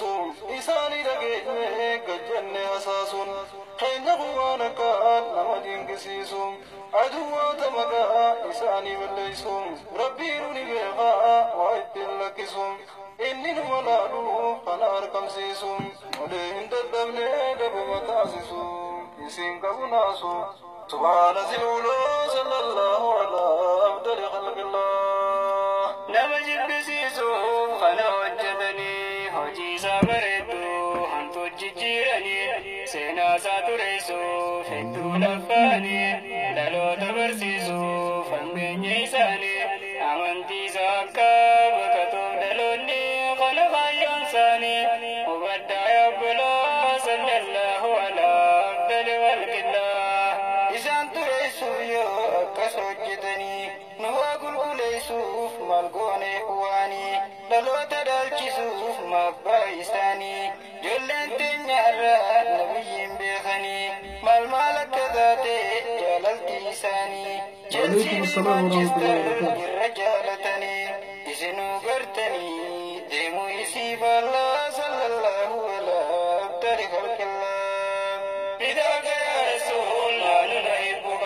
dhiisu isaanii dhageenye gajjanne hasaasuun keenya kun waan akkaan nama dinqisiisu aduwwoota maqaa isaanii balleessu rabbiinu ni beekaa waa ittiin lakkisu inni numa laalu kana argamsiisu malee hin dadhabne dhabama taasisu isin qabu naasu. سبحان ذي العلا صلى الله على أفضل خلق الله. Nama jibbisiisuuf kana hojjetanii hojii isaa bareedduu hantu jijjiiranii seenaa isaa tureessuuf hedduu laffaanii dhaloota barsiisuuf hammeenya isaanii amantii isaa akka baqatuuf dhaloonni kana kaayyoon isaanii hubadhaa yabbalaa sallallahu alaa afdali khalqillah. Isaan tureessuuf yoo akkas hojjetanii nu haa qulqulleessuuf maal goone waanii dhaloota dhaalchisuuf maaf baay'isaanii ijoolleen teenya irraa nabiyyiin beekanii maal maal akka taate jaalalti isaanii وعليكم السلام ورحمة الله وبركاته. Irra jaalatanii isinuu gartanii deemuu isii faallaa sallallahu alaa afdali khalqillah. فداك يا رسول نحن نحبك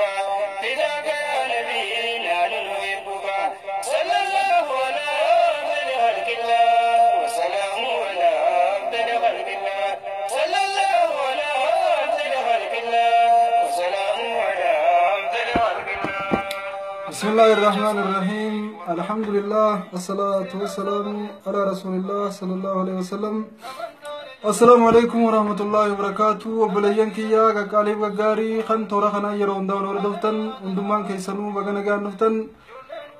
فداك يا نبي نحن نحبك صلى الله على أفضل خلق الله وسلام على أفضل خلق الله صلى الله على أفضل خلق الله وسلام على أفضل خلق الله. بسم الله الرحمن الرحيم، الحمد لله والصلاة والسلام على رسول الله صلى الله عليه وسلم. السلام عليكم ورحمة الله وبركاته. Obboleeyyan kiyya qaqqaaliif gaggaarii kan toora kanaa yeroo hundaa wal hordoftan hundummaan keessanuu baga nagaan dhuftan.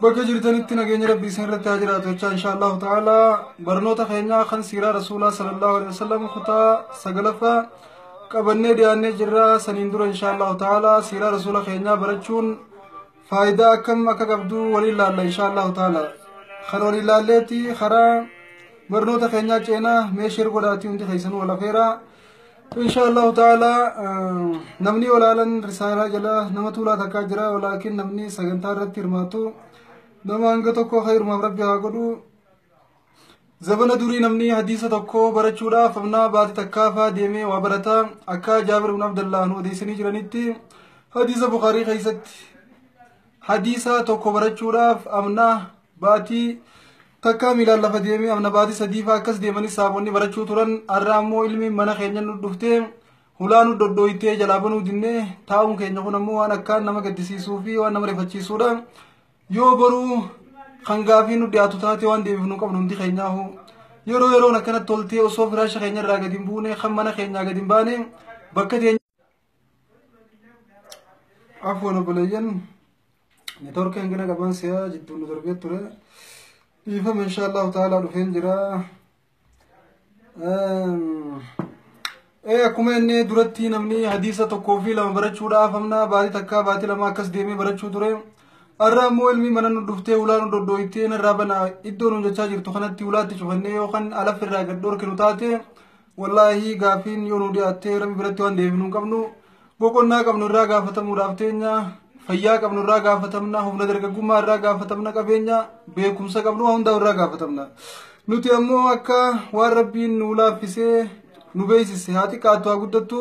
Bakka jirtanitti nageenya rabbii isin irratti haa jiraatu jechaa, insha Allahu ta'ala barnoota keenyaa kan siiraa rasuulaa sallallahu alaihi wasallam kutaa sagalaffaa qabannee dhiyaannee jirra. Saniin dura insha Allahu ta'ala siiraa rasuula keenyaa barachuun faayidaa akkam akka qabdu waliin laalla insha Allahu ta'ala. Kan waliin laalleeti karaa barnoota keenyaa ceenaa mee share godhaatii hundi keessanuu wal afeeraa. Insha Allahu ta'ala namni olaalan risaalaa jala nama tuulaa takkaa jira, walaakin namni sagantaa irratti hirmaatu nama hanga tokko khayrumaaf rabbi haa godhu. Zabana durii namni hadiisa tokko barachuudhaaf amnaa baatii takkaafaa deemee waa barataa. Akka Jaabir ibn Abdallah nu odeessanii jiranitti hadiisa Bukaarii keessatti hadiisa tokko barachuudhaaf amnaa baatii takkaa miilaan lafa deemee amna baatii sadiifaa akkas deemanii saabonni barachuu turan. Har'a ammoo ilmi mana keenya nu dhuftee hulaa nu dhodhooytee jalaa banuu dinnee taa'uun keenya kun ammoo waan akkaan nama gaddisiisuu fi waan nama rifachiisuudha. Yoo boruu kan gaafii nu dhiyaatu taate waan deebifnu qabnu hundi keenyaahu yeroo yeroon akkanatti toltee osoo firaasha keenya irraa gadi hin buune kan mana keenyaa gadi hin baane bakka teenya. Afwan obboleeyyan, networkii hangina qaban si'a jidduun nu darbee ture, dhiifama. Insha Allahu ta'ala dhufeen jira. Akkuma inni duratti namni hadiisa tokkoo fi lama barachuudhaaf amna baatii takkaa baatii lama akkas deemee barachuu ture. Har'a ammoo ilmi mana nu dhuftee ulaa nu dhodhooytee narraa bana iddoo nu jechaa jirtu kanatti ulaatti cufannee yookaan alaf irraa gad dhorkinu taate, wallaahi gaafiin yoo nu dhiyaattee rabbi biratti waan deebinu hin qabnu. Boqonnaa qabnu irraa gaafatamuudhaaf teenya, fayyaa qabnu irraa gaafatamna, humna dargaggummaa irraa gaafatamna, qabeenya beekumsa qabnu waa hundaa irraa gaafatamna. Nuti ammoo akka waan rabbiin nu laaffisee nu beeksise haa xiqqaattu haa guddattu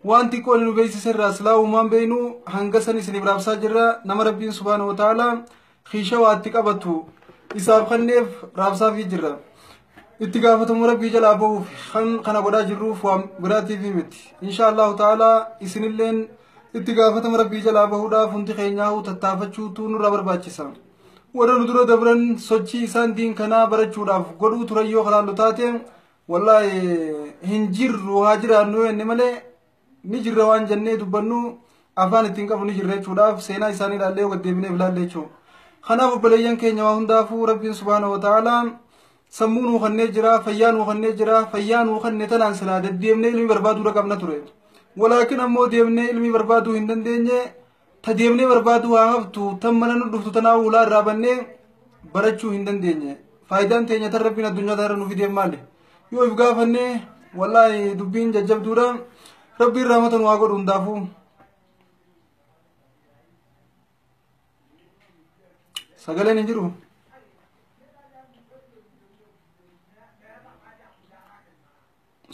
waan xiqqoo nu beeksise irraa silaa uumaan beeynu hanga san isiniif raabsaa jirra. Nama rabbiin subhaanahu wa ta'ala kiisha waatti qabatu isaaf kanneef raabsaafii jirra. Itti gaafatamu rabbii jalaa bahuuf kan kana godhaa jirruuf waan biraatiif miti. Insha Allahu ta'ala isinilleen itti gaafatama rabbii jalaa bahuudhaaf hundi keenyaa tattaafachuutu nurraa barbaachisa. Warra nu dura dabran sochii isaan diin kanaa barachuudhaaf godhuu turan yoo kalaallu taate, wallaahi hin jirru haa jiraannu jenne malee ni jirra waan jennee dubbannu afaan ittiin qabu ni jirra jechuudhaaf seenaa isaanii ilaallee yoo gaddeebinee ilaalle jechuudha. Kanaaf obboleeyyan keenya, waa hundaafuu rabbiin subhaanahu wa ta'ala sammuu nuu kennee jira, fayyaa nuu kennee jira. Fayyaa nuu kenne tanaan silaa deddeemnee ilmi barbaaduu qabna ture. Walaakin ammoo deemnee ilmi barbaaduu hin dandeenye. Ta deemnee barbaaduu haa haftu, tan mana nu dhuftu tanaa ulaa irraa bannee barachuu hin dandeenye. Faayidaan teenya tan rabbiin addunyaa tanarra nu fideen maali? Yoo if gaafannee, wallaahi dubbiin jajjabduudha. Rabbiin rahmata nu haa godhu hundaafuu. Sagaleen hin jiru.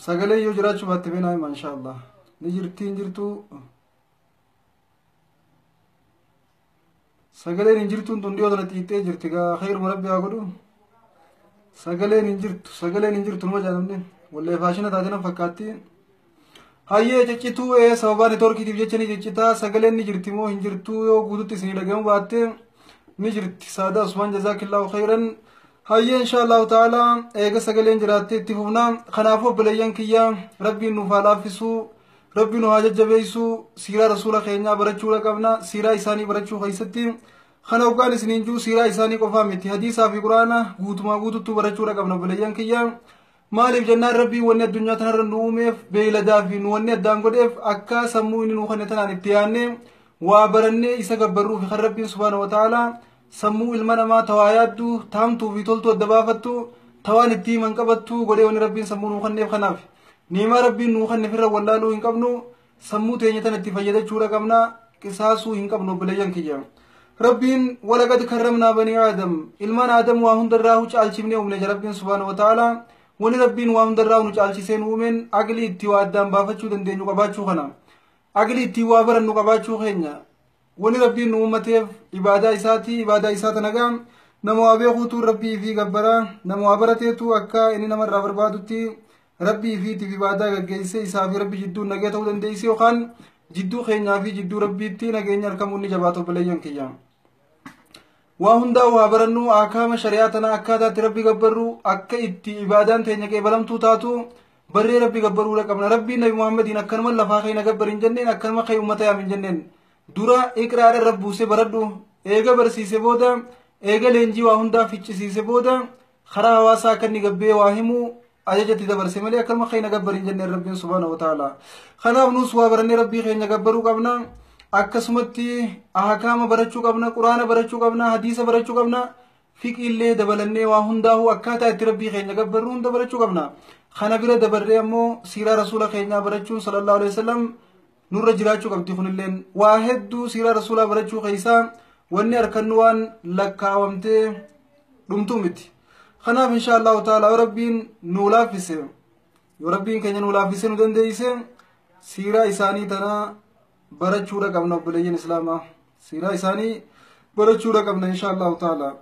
Sagalee yoo jiraachuu baatte beenaa hima insha Allah. Ni jirti hin jirtu. Sagaleen hin jirtuun tun dhiyoo tana xiixxee jirti gaa khayruma rabbi haa godhu. Sagaleen hin jirtu, sagaleen hin jirtu numa jaalamne. Wallee faashina taate nan fakkaatti. Hayyee ciccituu sababaa neetworkiitiif jecha ni ciccitaa. Sagaleen ni jirti moo hin jirtu yoo guututti isinii dhagahamuu baatte ni jirti. Saadaa Usmaan jazaakillaahu khayran. Hayyee insha Allahu ta'ala eega sagaleen jiraatte itti fufna. Kanaafuu obboleeyyan kiyya rabbiin nuuf haa laaffisuu. Rabbi nu haa jajjabeessu. Siiraa rasuula keenyaa barachuudha qabna. Siiraa isaanii barachuu keessatti kana hoggaan isiniin jiru siiraa isaanii qofaa miti. Hadiisaa fi quraana guutumaa guututtuu barachuudha qabna obboleeyyan kiyya. Maaliif jennaan rabbiin wanni addunyaa tanarra nu uumeef beeyladaa fi nu wanni addaan godheef akka sammuu inni nuu kenne tanaan itti yaadnee waa barannee isa gabbarruu fi kan rabbiin subhaana wa ta'ala sammuu ilma namaa tawaa yaaddu taamtuu fi toltuu adda baafattu tawaan itti himan qabattu godhee wanni rabbiin sammuu nuu kenneef kanaaf. Niimaa rabbiin nuu kenne firra wallaaluu hin qabnu. Sammuu teenya tana itti fayyadachuudha qabna. Qisaasuu hin qabnu obboleeyyan kiyya. Rabbiin walaqad karramnaa banii aadam ilmaan aadam waa hundarraa caalchifnee uumne jira rabbiin subhaana wa ta'ala. Wani rabbiin waa hundarraa nu caalchisee nu uumeen aqlii itti waa addaan baafachuu dandeenyu qabaachuu kana. Aqlii itti waa barannu qabaachuu keenya. Wani rabbiin nu uummateef ibaadaa isaati. Ibaadaa isaa tana gaa nama waa beekuutu rabbii fi gabbaraa nama waa barateetu akka inni namarraa barbaadutti rabbii fi itti ibaadaa gaggeessee isaa fi rabbi jidduu nagee ta'uu dandeessi yookaan jidduu keenyaa fi jidduu rabbiitti nageenya argamuun ni jabaata obboleeyyan kiyya. Waa hundaa waa barannu akaama shari'aa tana akkaataa itti rabbi gabbarru akka itti ibaadaan teenya qeebalamtuu taatu barree rabbi gabbaruudha qabna. Rabbiin Nabi Muhammadiin akkanuma lafaa keenya gabbar hin jenneen akkanuma kee uummata yaam hin jenneen. Dura iqraadha irra buusee baradhu eega barsiise booda eega leenjii waa hundaa ficcisiise booda karaa hawaasaa akka inni gabbee waa himuu ajajatti dabarse malee akkanuma keenya gabbar hin jenneen rabbiin subhaana wa ta'ala. Kanaaf nus waa barannee rabbii keenya gabbaruu qabna. Akkasumatti ahkaama barachuu qabna, quraana barachuu qabna, hadiisa barachuu qabna, fiqiillee dabalannee waa hundaa'uu akkaataa itti rabbii keenya gabbarru hunda barachuu qabna. Kana bira dabarree ammoo siiraa rasuula keenyaa barachuun sallallahu alaihi wasallam nurra jiraachuu qabdi. Kunilleen waa hedduu siiraa rasuulaa barachuu keessaa wanni harkannu waan lakkaawamtee dhumtuu miti. Kanaaf insha Allahu ta'ala yoo rabbiin nuu laaffise yoo rabbiin keenya nuu laaffise nu dandeessise siiraa isaanii tana barachuudha qabna obboleeyyan islaamaa. Siiraa isaanii barachuudha qabna insha Allahu ta'ala.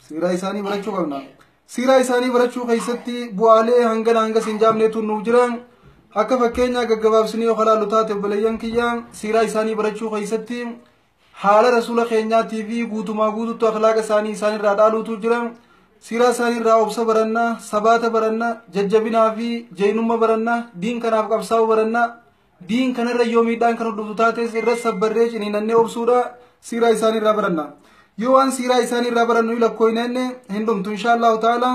Siiraa isaanii barachuu qabna. Siiraa isaanii barachuu keessatti bu'aalee hangana hanga siin jaamneetu nuuf jira. Akka fakkeenyaa gaggabaabsinee yoo ilaallu taate obboleeyyan kiyya siiraa isaanii barachuu keessatti haala rasuula keenyaatii fi guutumaa guutuutti akhlaaqa isaanii isaanirraa dhaaluutu jira. Siiraa isaaniirraa obsa baranna, sabaata baranna, jajjabinaa fi jeenummaa baranna, diin kanaaf qabsaa'uu baranna. Diin kanarra yoo miidhaan kan dhuftu taates irra sabbarree ciniinannee obsuudha siiraa isaaniirraa baranna. Yoo waan siiraa isaaniirraa barannu lakkooyneenne hin dhumtu insha Allahu ta'ala.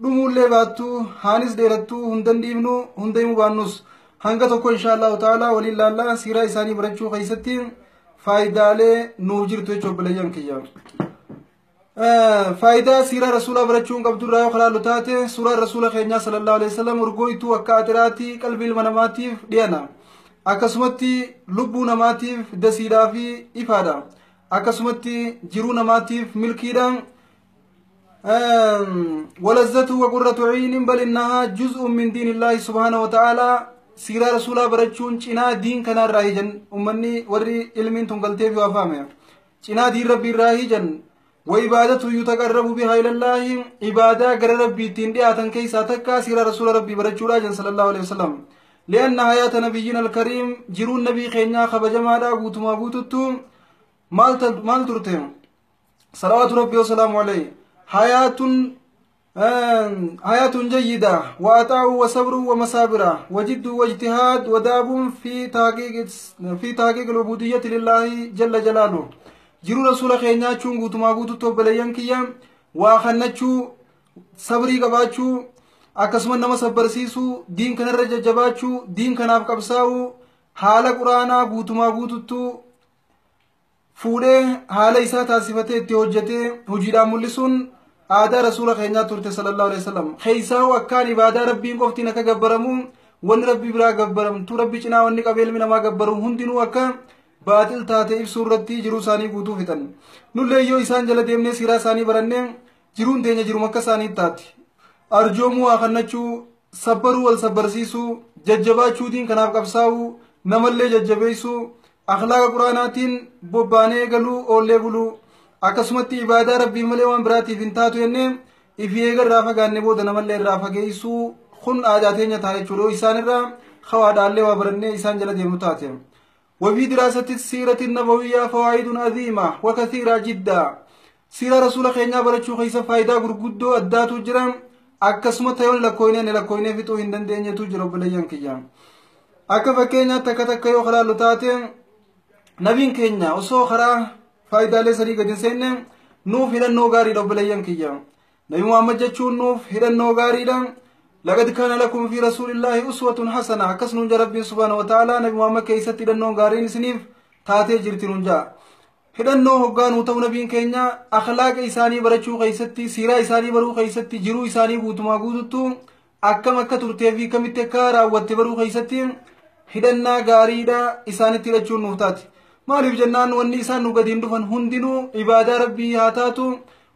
Dhumuullee baattu haanis dheerattu hundan dhiibnu hunda himuu baannus hanga tokko insha Allahu ta'ala waliin laallaa siiraa isaanii barachuu keessatti faayidaalee nuuf jirtu jechuudha obboleeyyan kiyya. Faayidaa siiraa rasuulaa barachuun qabdu irraa yoo ilaallu taate suuraan rasuula keenyaa sallallahu alaihi wasallam urgooytuu akka axiraatii qalbii ilma namaatiif dhiyana. Akkasumatti lubbuu namaatiif dasiidhaa fi ifaadha. Akkasumatti jiruu namaatiif milkiidha. ولذته وقرة عين بل إنها جزء من دين الله سبحانه وتعالى. سيرة رسول برچون چنا دين كنا راهجن أمني وري علمين تنقلتي في وفامه چنا دين ربي راهجن وعبادته يتقرب بها إلى الله عبادة غير ربي تندي آتن كيسا تكا سيرة رسول ربي برچولا جن صلى الله عليه وسلم. لأن حياة نبينا الكريم جرون نبي خينيا خبجمادا قوتما قوتتو مال ترتم صلوات ربي وسلامه عليه. حياة جيدة وعطاء وصبر ومصابرة وجد واجتهاد وداب في تحقيق العبودية لله جل جلاله. جرو رسول خينيا چون قوتما قوتتو بليان كيا واخنچو صبري قباچو akkasuma nama sabbarsiisuu diin kanarra jajjabaachuu diin kanaaf qabsaa'uu haala quraanaa guutumaa guututtuu fuudhee haala isaa taasifatee itti hojjetee hojiidhaan mul'isuun aadaa rasuula keenyaa turte sallallahu alaihi wasallam. Keessaa'u akkaan ibaadaa rabbiin qoftiin akka gabbaramu wanni rabbi biraa gabbaramtu rabbi cinaa wanni qabee ilmi namaa gabbaru hundinuu akka baaxil taate ibsuu irratti jiruu isaanii guutuu fixan. Nullee yoo isaan jala deemnee siiraa isaanii barannee jiruun teenya jiruma akka isaanii taati. Arjoomuu waa kannachuu Sabbaruu, wal sabbarsiisuu, jajjabaachuutiin kanaaf qabsaa'uu, namallee jajjabeessuu, akhlaaqa quraanaatiin bobbaanee galuu, oollee buluu, akkasumatti ibaadaa rabbii malee waan biraatiif hin taatu jennee ifi eega irraa fagaanne booda namallee irraa fageessuu kun aadaa teenya ta'a jechuudha. Isaan irraa hawaadhaallee waa barannee isaan jala deemnu taate. وفي دراسة السيرة النبوية فوائد عظيمة وكثيرة جدا. سيرة رسول خينا برچو خيسا فايدة غرغدو أداتو جرام akkasuma tayoon lakkooyneen lakkooynee fixuu hin dandeenyetu jira obboleeyyan kiyya. Akka fakkeenyaa takka takka yoo kalaallu taate, nabiin keenya osoo karaa faayidaalee sadii gadi hin seenne nuuf hidhannoo gaariidha obboleeyyan kiyya. Nabi Muhammad jechuun nuuf hidhannoo gaariidha. لقد كان لكم في رسول الله أسوة حسنة akkas nuun jaa Rabbiin سبحانه وتعالى nabi Muhammad keessatti hidhannoon gaariin isiniif taatee jirti nuun jaa. Hidhannoo hoggaanuu ta'u nabiin keenya akhlaaqa isaanii barachuu keessatti, siiraa isaanii baruu keessatti, jiruu isaanii guutumaa guututtu akkam akka turtee fi kamitti akka raawwatte baruu keessatti hidhannaa gaariidha isaanitti hidhachuun nuuf taati. Maaliif jennaan, wanni isaan nu gadiin dhufan hundinuu ibaadaa rabbii haa taatu,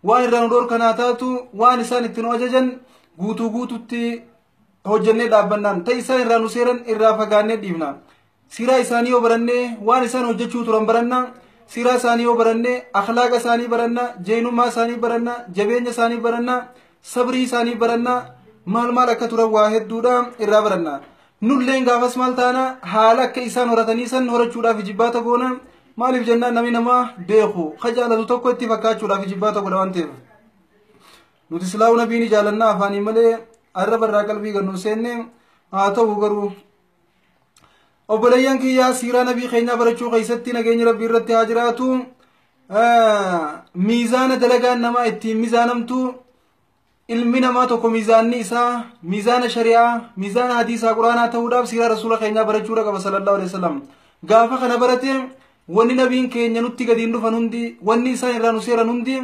waan irraa nu dhorkan haa taatu, waan isaan itti nu ajajan guutuu guututti hojjennee dhaabbannaan ta'e isaan irraa nu seeran irraa fagaannee dhiifna. Siiraa isaanii yoo barannee waan isaan hojjechuu turan baranna. Siiraa isaanii yoo barannee akhlaaqa isaanii baranna, jeenummaa isaanii baranna, jabeenya isaanii baranna, sabrii isaanii baranna, maal maal akka turan waa hedduudha irraa baranna. Nulleen gaafas maal taana, haala akka isaan horatanii san horachuudhaaf jibbaata goona. Maaliif jennaan, namni namaa beeku ka jaalatu tokko itti fakkaachuudhaaf jibbaata godha waan ta'eef. Nuti silaa'uu nabii ni jaalannaa afaanii malee arraba irraa qalbii gannu seenne haa ta'u garuu obboleeyyan kiyyaa, siiraa nabii keenyaa barachuu keessatti, nageenyi rabbii irratti haa jiraatu, miizaana dalagaan namaa ittiin miizaanamtu, ilmi namaa tokko miizaanni isaa miizaana shari'aa, miizaana hadiisaa quraanaa ta'uudhaaf siiraa rasuula keenyaa barachuudha qaba صلى الله عليه وسلم. Gaafa kana barate wanni nabiin keenya nutti gadiin dhufan hundi, wanni isaan irraa nu seeran hundi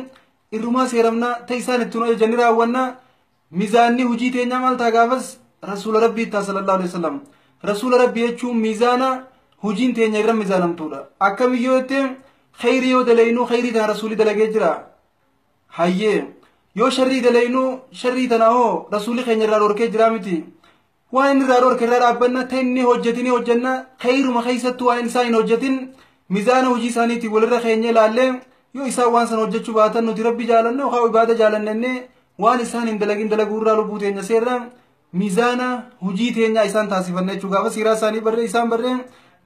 irrumaa seeramna, ta isaan itti nu ajajan raawwanna. Miizaanni hujii teenyaa maal ta'a gaafas? Rasuula rabbii ta'a صلى الله عليه وسلم. Rasuula rabbii jechuun miizaana hujiin teenya irra miizaanamtuudha. Akkamiyyoo jette, khayrii yoo dalaynuu khayrii tana rasuulli dalagee jira, hayyee. Yoo sharrii dalaynuu sharrii tana hoo rasuulli keenya irraa dhorkee jira miti? Waan inni irraa dhorke irraa dhaabbanna, ta inni hojjetinii hojjenna. Khayruma keessattuu waan isaan hin hojjetin miizaana hojii isaaniitiin walirra keenya ilaallee, yoo isaan waan sana hojjechuu baatan nuti rabbi jaalanne yookaan ibaada jaalannennee waan isaan hin dalagin dalaguu irraa lubbuu teenya seerra, miizaana hojii teenyaa isaan taasifanna jechuu. Gaafa siiraa isaanii barree isaan barree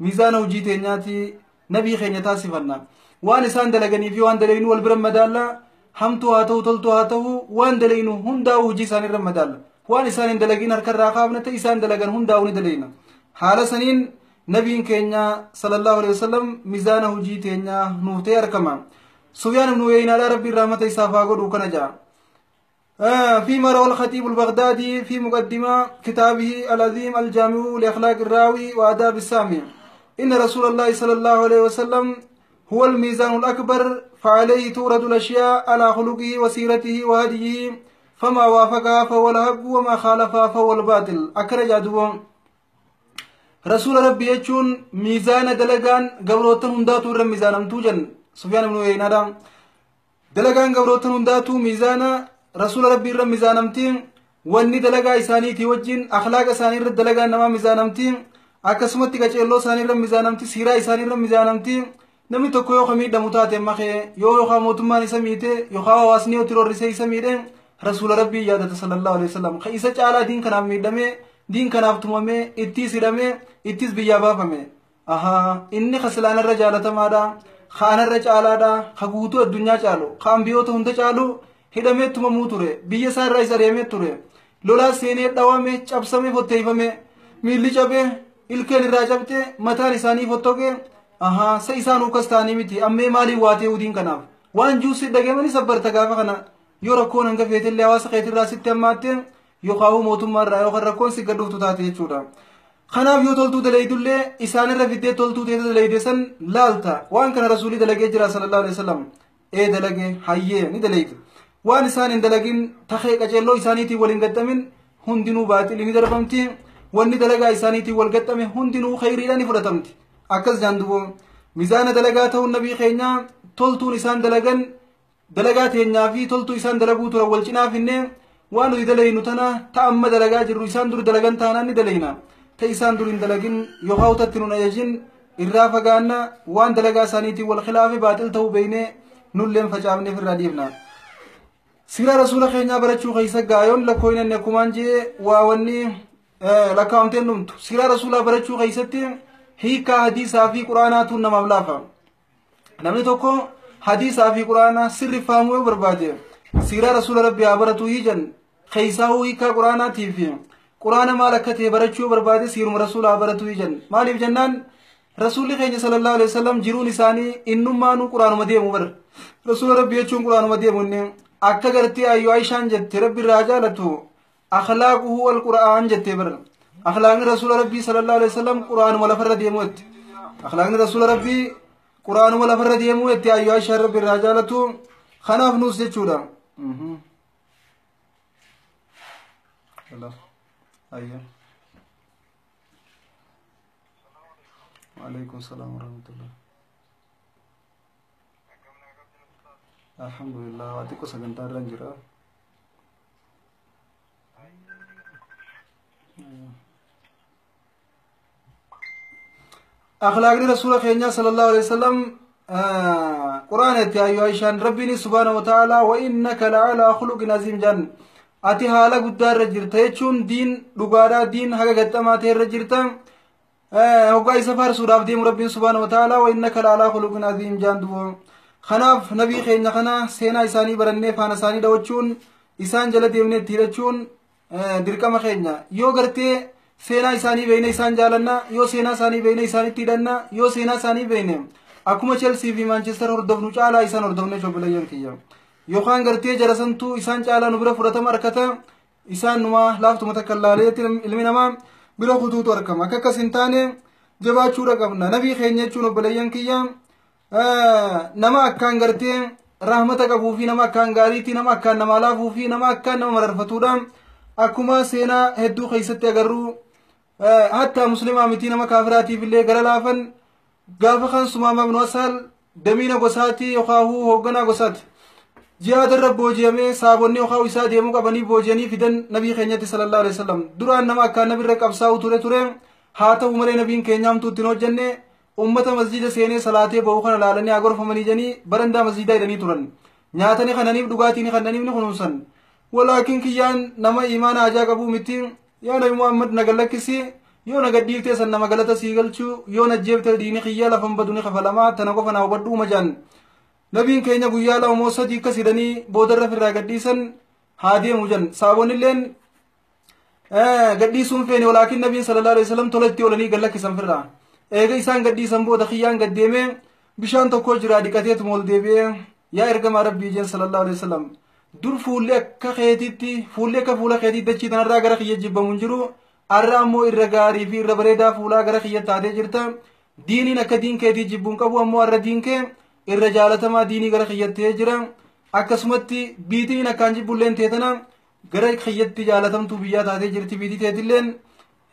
miizaana hojii teenyaati nabii keenya taasifanna. Waan isaan dalaganii fi waan dalaynu wal bira madaalla. Hamtuu haa ta'u, toltuu haa ta'u, waan dalaynu hundaa'u hojii isaanii irra madaalla. Waan isaan hin dalagin harkarraa kaafna, ta'e isaan dalagan hundaa'u ni dalayna. Haala saniin nabiin keenya صلى الله عليه وسلم miizaana hojii teenyaa nuuf ta'e argama. Sufyaan ibnu Uyeynaadhaa rabbiin rahmata isaaf haa godhu kana ja'a. فيما روى الخطيب البغدادي في مقدمة كتابه العظيم الجامع لأخلاق الراوي وآداب السامع: إن رسول الله صلى الله عليه وسلم هو الميزان الأكبر، فعليه تورد الأشياء على خلقه وسيرته وهديه، فما وافقها فهو الحق وما خالفها فهو الباطل. أكرج أدوهم رسول ربي يجون ميزان دلقان قبروتن هنداتو الرم ميزان توجن. سفيان بن عيينة dalagaan gabrootan hundaatu miizaana rasuula rabbii irra miizaanamtiin, wanni dalagaa isaaniitii wajjin akhlaaqa isaanii irra dalagaan namaa miizaanamtiin, akkasumatti qaceelloo isaanii irra miizaanamti, siiraa isaanii irra miizaanamti. Namni tokko yoo miidhamu taate makee yoo yookaan mootummaan isa miite yookaan hawaasni yoo tirorrisee isa miidhe, rasuula rabbii yaadata صلى الله عليه وسلم. Ka isa caalaa diin kanaaf miidhamee, diin kanaaf tumamee, ittiis hidhamee, ittiis biyyaa baafame, ahaa, inni kasilaanarra jaalatamaadha, ka anarra caalaadha, ka guutuu addunyaa caalu, ka ambiyoota hunda caalu hidhamee tumamuu ture, biyya isaa irraa isa deemee ture, lolaa seenee dhawame, cabsame, fotteeffame, miilli cabee, ilkeen irraa cabte, mataan isaanii fottoqe. Ahaa, sa isaan ukkas ta'anii miti ammee maaliin waatee udiin kanaaf waan juusi dhageemani sabbarta. Gaafa kana yoo rakkoon hanga feetillee hawaasa keetirraa sitti hammaatte yookaan mootummaa irraa yookaan rakkoon si gad dhuftu taate jechuudha. Kanaaf yoo toltuu dalaydullee isaanirra fiddee toltuu teete dalayde san laalta. Waan kana rasuulii dalagee jira صلى الله عليه وسلم, ee dalage, hayyee, ni dalayte. Waan isaan hin dalagin takee qaceelloo isaaniitiin wal hin gaxxamin hundinuu baaxilii ni darbamti. Wanni dalagaa isaaniitiin wal gaxxame hundinuu khayriidha, ni fudhatamti. Akkas jaan dubo miizaana dalagaa ta'uun nabii keenyaa toltuun isaan dalagan dalagaa teenyaa fi toltuu isaan dalaguu turan wal cinaa finnee Waan nuti dalaynu tana ta amma dalagaa jirru isaan dur dalagan taanaan ni dalayna. Ta isaan dur hin dalagin yookaan utatti nun ajajin irraa fagaanna. Waan dalagaa isaaniitiin wal khilaafe baaxil ta'uu beeynee nulleen facaafneef irraa dhiifna. Siraa rasuula keenyaa barachuu keessa gaayoon lakkooynan akkumaan jee waa wanni lakkaa'amteen dhumtu. Siraa rasuulaa barachuu keessatti hiikaa hadiisaa fi quraanaatu namaaf laafa. Namni tokko hadiisaa fi quraanaa sirri fahamuu yoo barbaade siiraa rasuula rabbii haa baratu hiijan. Keessaahuu hiikaa quraanaatii fi quraana maal akka ta'e barachuu yoo barbaade siiruma rasuula haa baratu hiijan. Maaliif jennaan rasuulli keenya sallallahu alaihi wasallam jiruun isaanii innummaanuu quraanuma deemu bara. Rasuula rabbii jechuun quraanuma deemu inni akka gartee ayyoo Aishaan jette rabbi irraa jaalatu akhlaaquhu alqur'aan jette bara. Akhlaaqni rasuula rabbii sallallahu alaihi wasallam quraanuma lafarra deemu jette. Akhlaaqni rasuula rabbii quraanuma lafarra deemu jette ayyoo Aishaan rabbi irraa jaalatu. Kanaaf nuus jechuudha. Ayyo. وعليكم السلام ورحمة الله. الحمد لله وعطيكم سجنتا رنجرا. أخلاق رسول خيرنا صلى الله عليه وسلم قرآن يا عائشة ربني سبحانه وتعالى وإنك لعلى خلق عظيم جن. أتي حالة قدار رجرت يچون دين لغارا دين حاجة قدما تير رجرت هوغا سفر سوراف ديم ربي سبحانه وتعالى وإنك لعلى خلق عظيم جان دو. خناف نبي خيرنا خنا سينا إساني برنة فانا ساني دوچون إسان جل ديمنه تيرچون دركما خيرنا يو غرتي سينا إساني بينه إسان جالنا يو سينا ساني بينه إساني تيرنا يو سينا ساني بينه akkuma Chelsea fi Manchester hordofnu caalaa isaan hordofne obboleeyyan kiyya. Yookaan gartee jarasantuu isaan caalaa nu bira fudhatama harkata isaan numa laaftuma takka laaleetti ilmi namaa bira kutuutu argama. Akka akkas hin taane jabaachuudha qabna. Nabii keenya jechuun obboleeyyan kiyya nama akkaan gartee rahmata qabuu fi nama akkaan gaariitti nama akkaan namaa laafuu fi nama akkaan nama mararfatuudha. Akkuma seenaa hedduu keessatti agarru hatta muslimaa miti nama kaafiraatiif illee gara laafan gaafa kan Sumaama ibnu Asal damiina gosaati yookaan hoogganaa gosaati. Jihaada irra booji'amee saabonni yookaan isaa deemuu qabanii booji'anii fidan nabii keenyatti sallallahu alaihi wasallam. Duraan nama akkaan nabirra qabsaa'u ture haa ta'u malee nabiin keenya hamtuu ittiin hojjenne ummata masjida seenee salaatee ba'uu kana laalanii haa gorfamanii jedhanii barandaa masjidaa hidhanii turan. Nyaatanii kananiif dhugaatiin kananiif ni kunuunsan. Walaakin kiyyaan nama imaana hajaa qabuu miti yaa nabi Muhammad na gallakkisi yoo na gadhiiftee san nama galata sii galchuu yoo na jeeftee diini kiyya lafan badu ni kafalamaa tana qofa naa hubadhu majaan. Nabiin keenya guyyaa lama moo sadii akkas hidhanii boodarra firraa gadhiisan haa deemu jan. Saabonni illeen gadhiisuun feene walaakin nabiin sallallahu alaihi wasallam tola itti oolanii gallakkisan firraa. Eega isaan gadhiisan booda kiyyaan gaddeemee bishaan tokko jira dhiqateetuma ol deebi'ee yaa ergamaa rabbii jeen sallallahu alaihi wasallam. Dur fuulli akka keetiitti fuulli akka fuula keetiitti dachii tanarraa gara kiyya jibbamu hin jiru. Arra ammoo irra gaarii fi irra bareedaa fuulaa gara kiyya taatee jirta. Diiniin akka diin keetii jibbuun qabu ammoo arra diin kee irra jaalatamaa diinii gara kiyyattee jira. Akkasumatti biitiin akkaan jibbulleen teetana gara kiyyatti jaalatamtuu biyyaa taatee jirti. Biitii teetilleen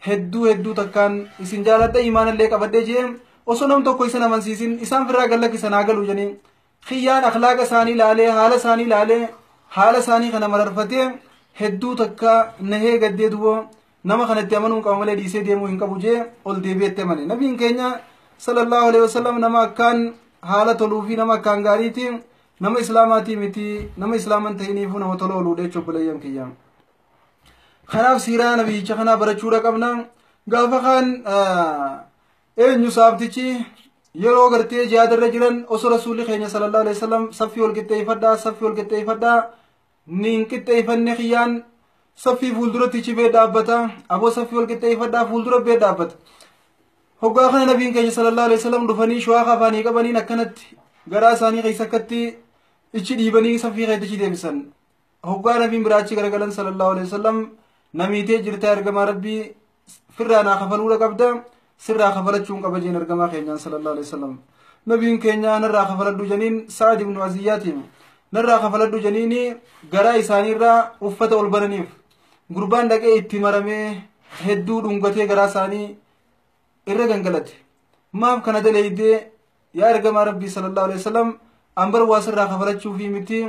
hedduu hedduu takkaan isin jaaladha imaanallee qabadhee jee osoo nam tokko isan amansiisin isaan firraa gallakkisan haa galu jedhanii kiyyaan akhlaaqa isaanii laalee haala isaanii laalee haala isaanii kana mararfatee hedduu takka nahee gaddee duboo nama kanatti amanuun qaba malee dhiisee deemuu hin qabu jee ol deebi'etti amane. Nabiin keenya sallallahu alaihi wasallam nama akkaan haala toluu fi nama akkaan gaariiti nama islaamaatii miti nama islaaman ta'iniifuu nama tola ooluudha jechuudha obboleeyyan kiyya. Kanaaf siiraa nabiyyicha kanaa barachuudha qabna. Gaafa kaan eenyu saabtichi yeroo gartee jihaadarra jiran osoo rasuulli keenya sallallahu alaihi wasallam saffii wal qixxeeffadhaa saffii wal qixxeeffadhaa ni hin qixxeeffanne kiyyaan saffii fuulduratti cibee dhaabbata aboo saffii wal qixxeeffadhaa fuuldura bee dhaabbata. Hoggaa kana nabiin keenya sallallahu alaihi wasallam dhufanii shuwaaqa afaanii qabaniin akkanatti garaa isaanii keessa akkatti ichi dhiibanii saffii keessa deebisan. Hoggaa nabiin biraa achi garagalan sallallahu alaihi wasallam namiitee jirta ergamaa rabbii firraa naa kafaluudha qabda sirraa kafalachuun qaba jeen ergamaa keenyaan sallallahu alaihi wasallam. Nabiin keenya narraa kafaladhu janiin Sa'ad ibnu Aziyyaatiin narraa kafaladhu janiini garaa isaaniirraa uffata ol bananiif gurbaan dhaqee itti maramee hedduu dhungatee garaa isaanii irra gangalate. Maaf kana daleeydee yaa ergamaa rabbii sallallahu alaihi wasallam ambar waa sirraa kafalachuu fi miti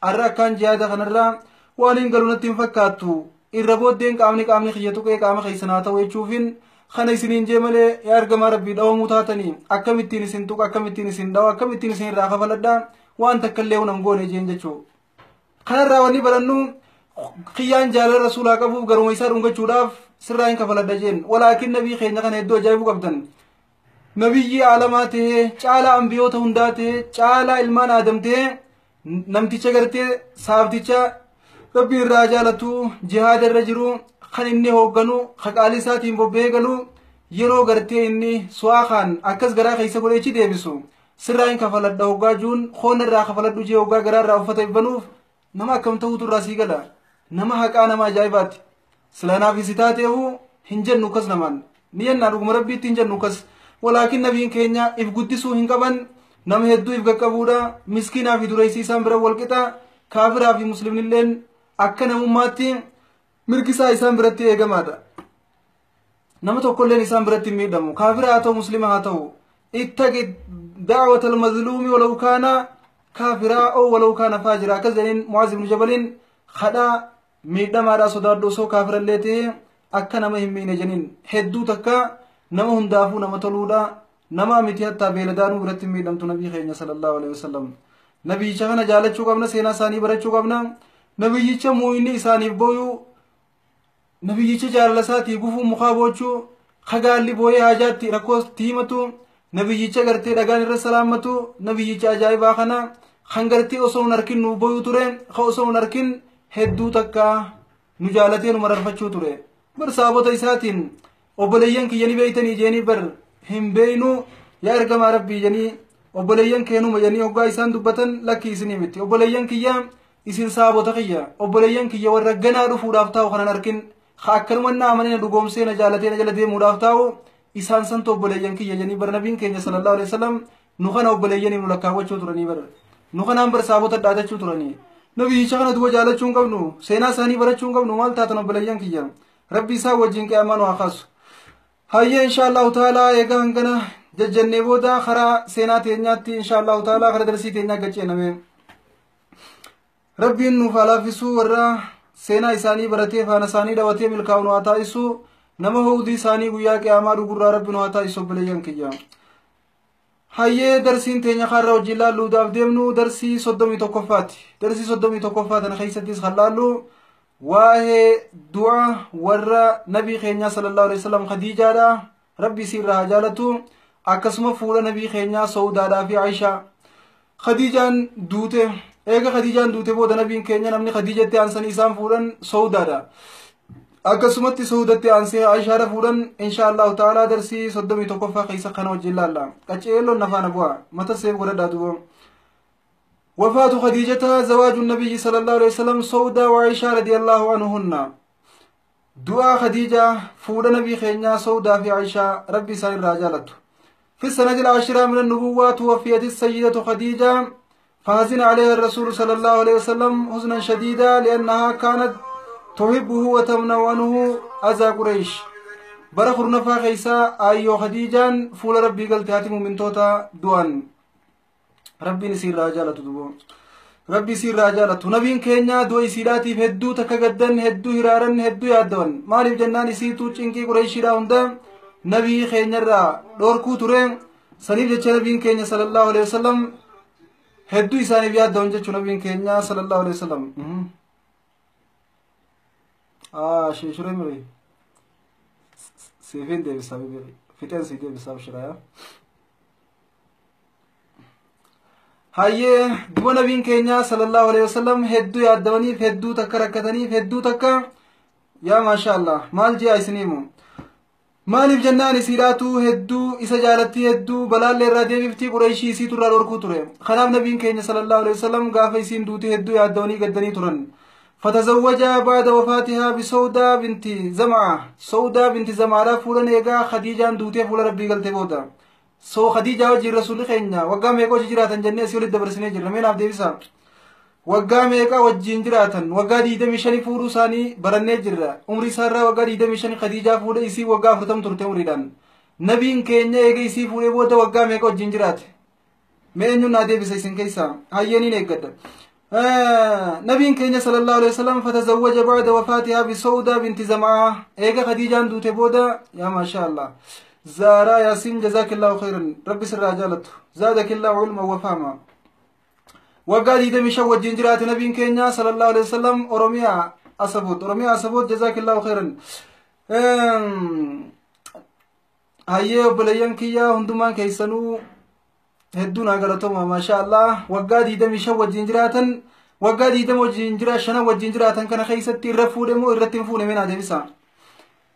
arra akkaan jihaada kanarraa Waan hin galu natti hin fakkaattu. Irra booddeen qaamni kiyya tuqee qaama keessan haa ta'u jechuufin kana isiniin jee malee yaa ergamaa rabbii dhawamuu taatanii akkamittiin isin tuqa, akkamittiin isin dhawa, akkamittiin isin irraa kafaladha, waan takka illee hunan goone jeen jechuu. Kanarraa wanni barannu kiyyaan jaalala rasuulaa qabuuf garuma isaa dhungachuudhaaf sirraa hin kafaladha jeen. Walaakin nabii keenya kana hedduu ajaa'ibuu qabdan. Nabiyyi aalamaa tahee, caalaa ambiyoota hundaa tahee, caalaa ilmaan aadam tahee, namticha gartee saafticha rabbi irraa jaalatu jihaada irra jiru kan inni hoogganu qaalii isaatiin bobba'ee galu yeroo gartee inni su'aa akkas garaa keessa godhee achi deebisu sirraa hin kafaladha hoggaa juun hoona irraa kafaladhu jee hoggaa garaa irraa uffata ibbanuuf nama akkam ta'uutu irraa sii gala. Nama haqaa nama ajaa'ibaati. Silanaaf isi taateefu hin jennu kas namaan ni jennaa dhuguma rabbiitti hin jennu kas. Walaakin nabiin keenya if guddisuu hin qaban, nama hedduu if qaqqabuudha, miskiinaa fi dureessii isaan bira walqixa, kaafiraa fi muslimnilleen akka namummaatti mirgi isaa isaan biratti eegamaadha. Nama tokkolleen isaan biratti hin miidhamu, kaafira haa ta'u muslima haa ta'u. Ittaqi da'wata almazluumi walaw kaana kaafiraa oo walaw kaana faajira akkas jedheen Mu'aaz ibnu Jabaliin, kadhaa miidhamaadhaa sodaadhu osoo kaafirallee ta'e akka nama hin miine jeniin. Hedduu takka nama hundaafuu nama toluudha, nama miti hattaa beeladaanuu biratti hin miidhamtu nabii keenya sallallahu alaihi wasallam. Nabiyyicha kana jaalachuu qabna, seenaa isaanii barachuu qabna. Nabiyyicha muuyinni isaaniif booyuu, nabiyyicha jaalala isaatii gufuu mukaa boochuu, kagaalli booyee haajaatti rakkoo himatu, nabiyyicha gartee dhagaan irra salaammatu, nabiyyicha ajaa'ibaa kana kan gartee osoo hin arkin nu booyuu ture, ka osoo hin arkin hedduu takka nu jaalatee nu mararfachuu ture. Bar saabota isaatiin obboleeyyan kiyya ni beeytanii jeenii, bar hin beeynu yaa ergamaa rabbii janii, obboleeyyan keenuma janii hoggaa isaan dubbatan lakki isinii miti obboleeyyan kiyya, isin saabota kiyya, obboleeyyan kiyya warra ganaa dhufuudhaaf taa'u kanan arkin ka akkanuma na amanee na dhugoomsee na jaalatee na jala deemuudhaaf taa'u isaan santu obboleeyyan kiyya janii. Bar nabiin keenya sallallahu alaihi wasallam nu kana obboleeyyanii nu lakkaawwachuu turanii, bar nu kanaan bar saabota dhaadachuu turanii. Nabiyyicha kana duba jaalachuu hin qabnu, seenaa isaanii barachuu hin qabnu, maal taatan obboleeyyan kiyya? Rabbi isaa wajjin qiyaamaa nu haa kaasu. Hayyee, insha Allahu ta'ala egaa hangana jajjannee booda karaa seenaa teenyaatti insha Allahu ta'ala karaa darsii teenyaa gacheename. Rabbiin nuuf haa laaffisuu, warra seenaa isaanii baratee faana isaanii dhawatee milkaa'u nu haa taasisu, nama hawdii isaanii guyyaa qiyaamaa dhugurraa rabbi nu haa taasisu obboleeyyan kiyya. Hayyee, darsiin teenya kaarra wajjin laalluudhaaf deemnu darsii 31ffaati. Darsii 31ffaa tana keessattis kan laallu waa'ee du'a warra nabii keenyaa sallallahu alaihi wasallam Khadiijaadha, rabbi isiirraa haa jaalatu, akkasuma fuudha nabii keenyaa Sawudaadhaa fi Aishaa. Khadiijaan duute, eega Khadiijaan duute booda nabiin keenya namni Khadiijatti aansanii isaan fuudhan Sawudaadha. Akkasumatti Sawudatti aansee Aishaadha fuudhan. Insha Allahu ta'ala darsii 31ffaa keessa kana wajjin laalla. Qaceelloon nafaana bu'a mata seef godhadhaa duba. وفاة خديجة، زواج النبي صلى الله عليه وسلم سودة وعائشة رضي الله عنهن. دعاء خديجة، فود نبي خينيا سودة في عائشة، ربي سائر رجالته. في السنة العاشرة من النبوة توفيت السيدة خديجة، فحزن عليها الرسول صلى الله عليه وسلم حزنا شديدا لأنها كانت تحبه وتمنع عنه أذى قريش. bara kurnaffaa keessa ayyoo Khadiijaan fuula rabbii galte haati mumintoota du'an. Rabbiin isiirraa jaalatu dubo. Rabbi isiirraa jaalatu. Nabiin keenya du'a isiidhaatiif hedduu takka gaddan, hedduu hiraaran, hedduu yaaddawan. Maaliif jennaan isiitu cinqii Qureeshiidhaa hunda nabii keenyarraa dhoorkuu ture. Saniif jecha nabiin keenya sallallahu alaihi wasallam hedduu isaaniif yaaddawan jechuu nabiin keenya sallallahu alaihi wasallam. Shuree mire. Siifin deebisaa fixeen sii deebisaa shiraaya. Hayyee, duba nabiin keenya sallallahu alaihi wasallam hedduu yaaddawaniif, hedduu takka rakkataniif, hedduu takka yaa maasha Allah maal ji'a isiniimu. Maaliif jennaan isiidhaatu hedduu isa jaalatti, hedduu balaallee irraa deebiftii, Qureeshii isiitu irraa dhorkuu ture. Kanaaf nabiin keenya sallallahu alaihi wasallam gaafa isiin duute hedduu yaaddawanii gaddanii turan. فتزوج بعد وفاتها بسودة بنت زمعة. سودة بنت زمعة فولا إيغا خديجة دوتي فولا ربي قلت بودا. سو خديجة وجه رسول خينا وقام يقول جراتا جنة سيولي الدبرسنة جرى مين عبد بسا وقام يقا وجين جراتا وقا دي دمي فورو ساني برنة جرى عمري سارة وقا دي دمي خديجة فولا إسي وقا فرتم ترتي عمري نبيين كينيا إيغا إسي فولا بودا وقام يقا وجين جرات مين ينادي بسا إسن كيسا هايني نيقد. Nabiin keenya sallallahu alaihi wasallam fatazawwaja ba'da wafaatihaa bisawdaa binti Zamaa. Eega Khadiijaan duute booda, yaa maashaa Allah. Zaaraa Yaasiin, jazaakillaahu khayran, rabbi sirraa jaalatu, zaadakillaahu ilma wa fahma. Waggaa 25 wajjin jiraate nabiin keenya sallallahu alaihi wasallam. Oromiyaa Asaboot, Oromiyaa Asaboot, jazaakillaahu khayran. Hayyee obboleeyyan kiyyaa, hundumaan keessanuu hedduu naa galatoma, maashaa Allah. Waggaa 25 wajjin jiraatan. Waggaa 20 wajjin jira 5 wajjin jiraatan kana keessatti irra fuudhe moo irratti hin fuune? Menaa deebisa.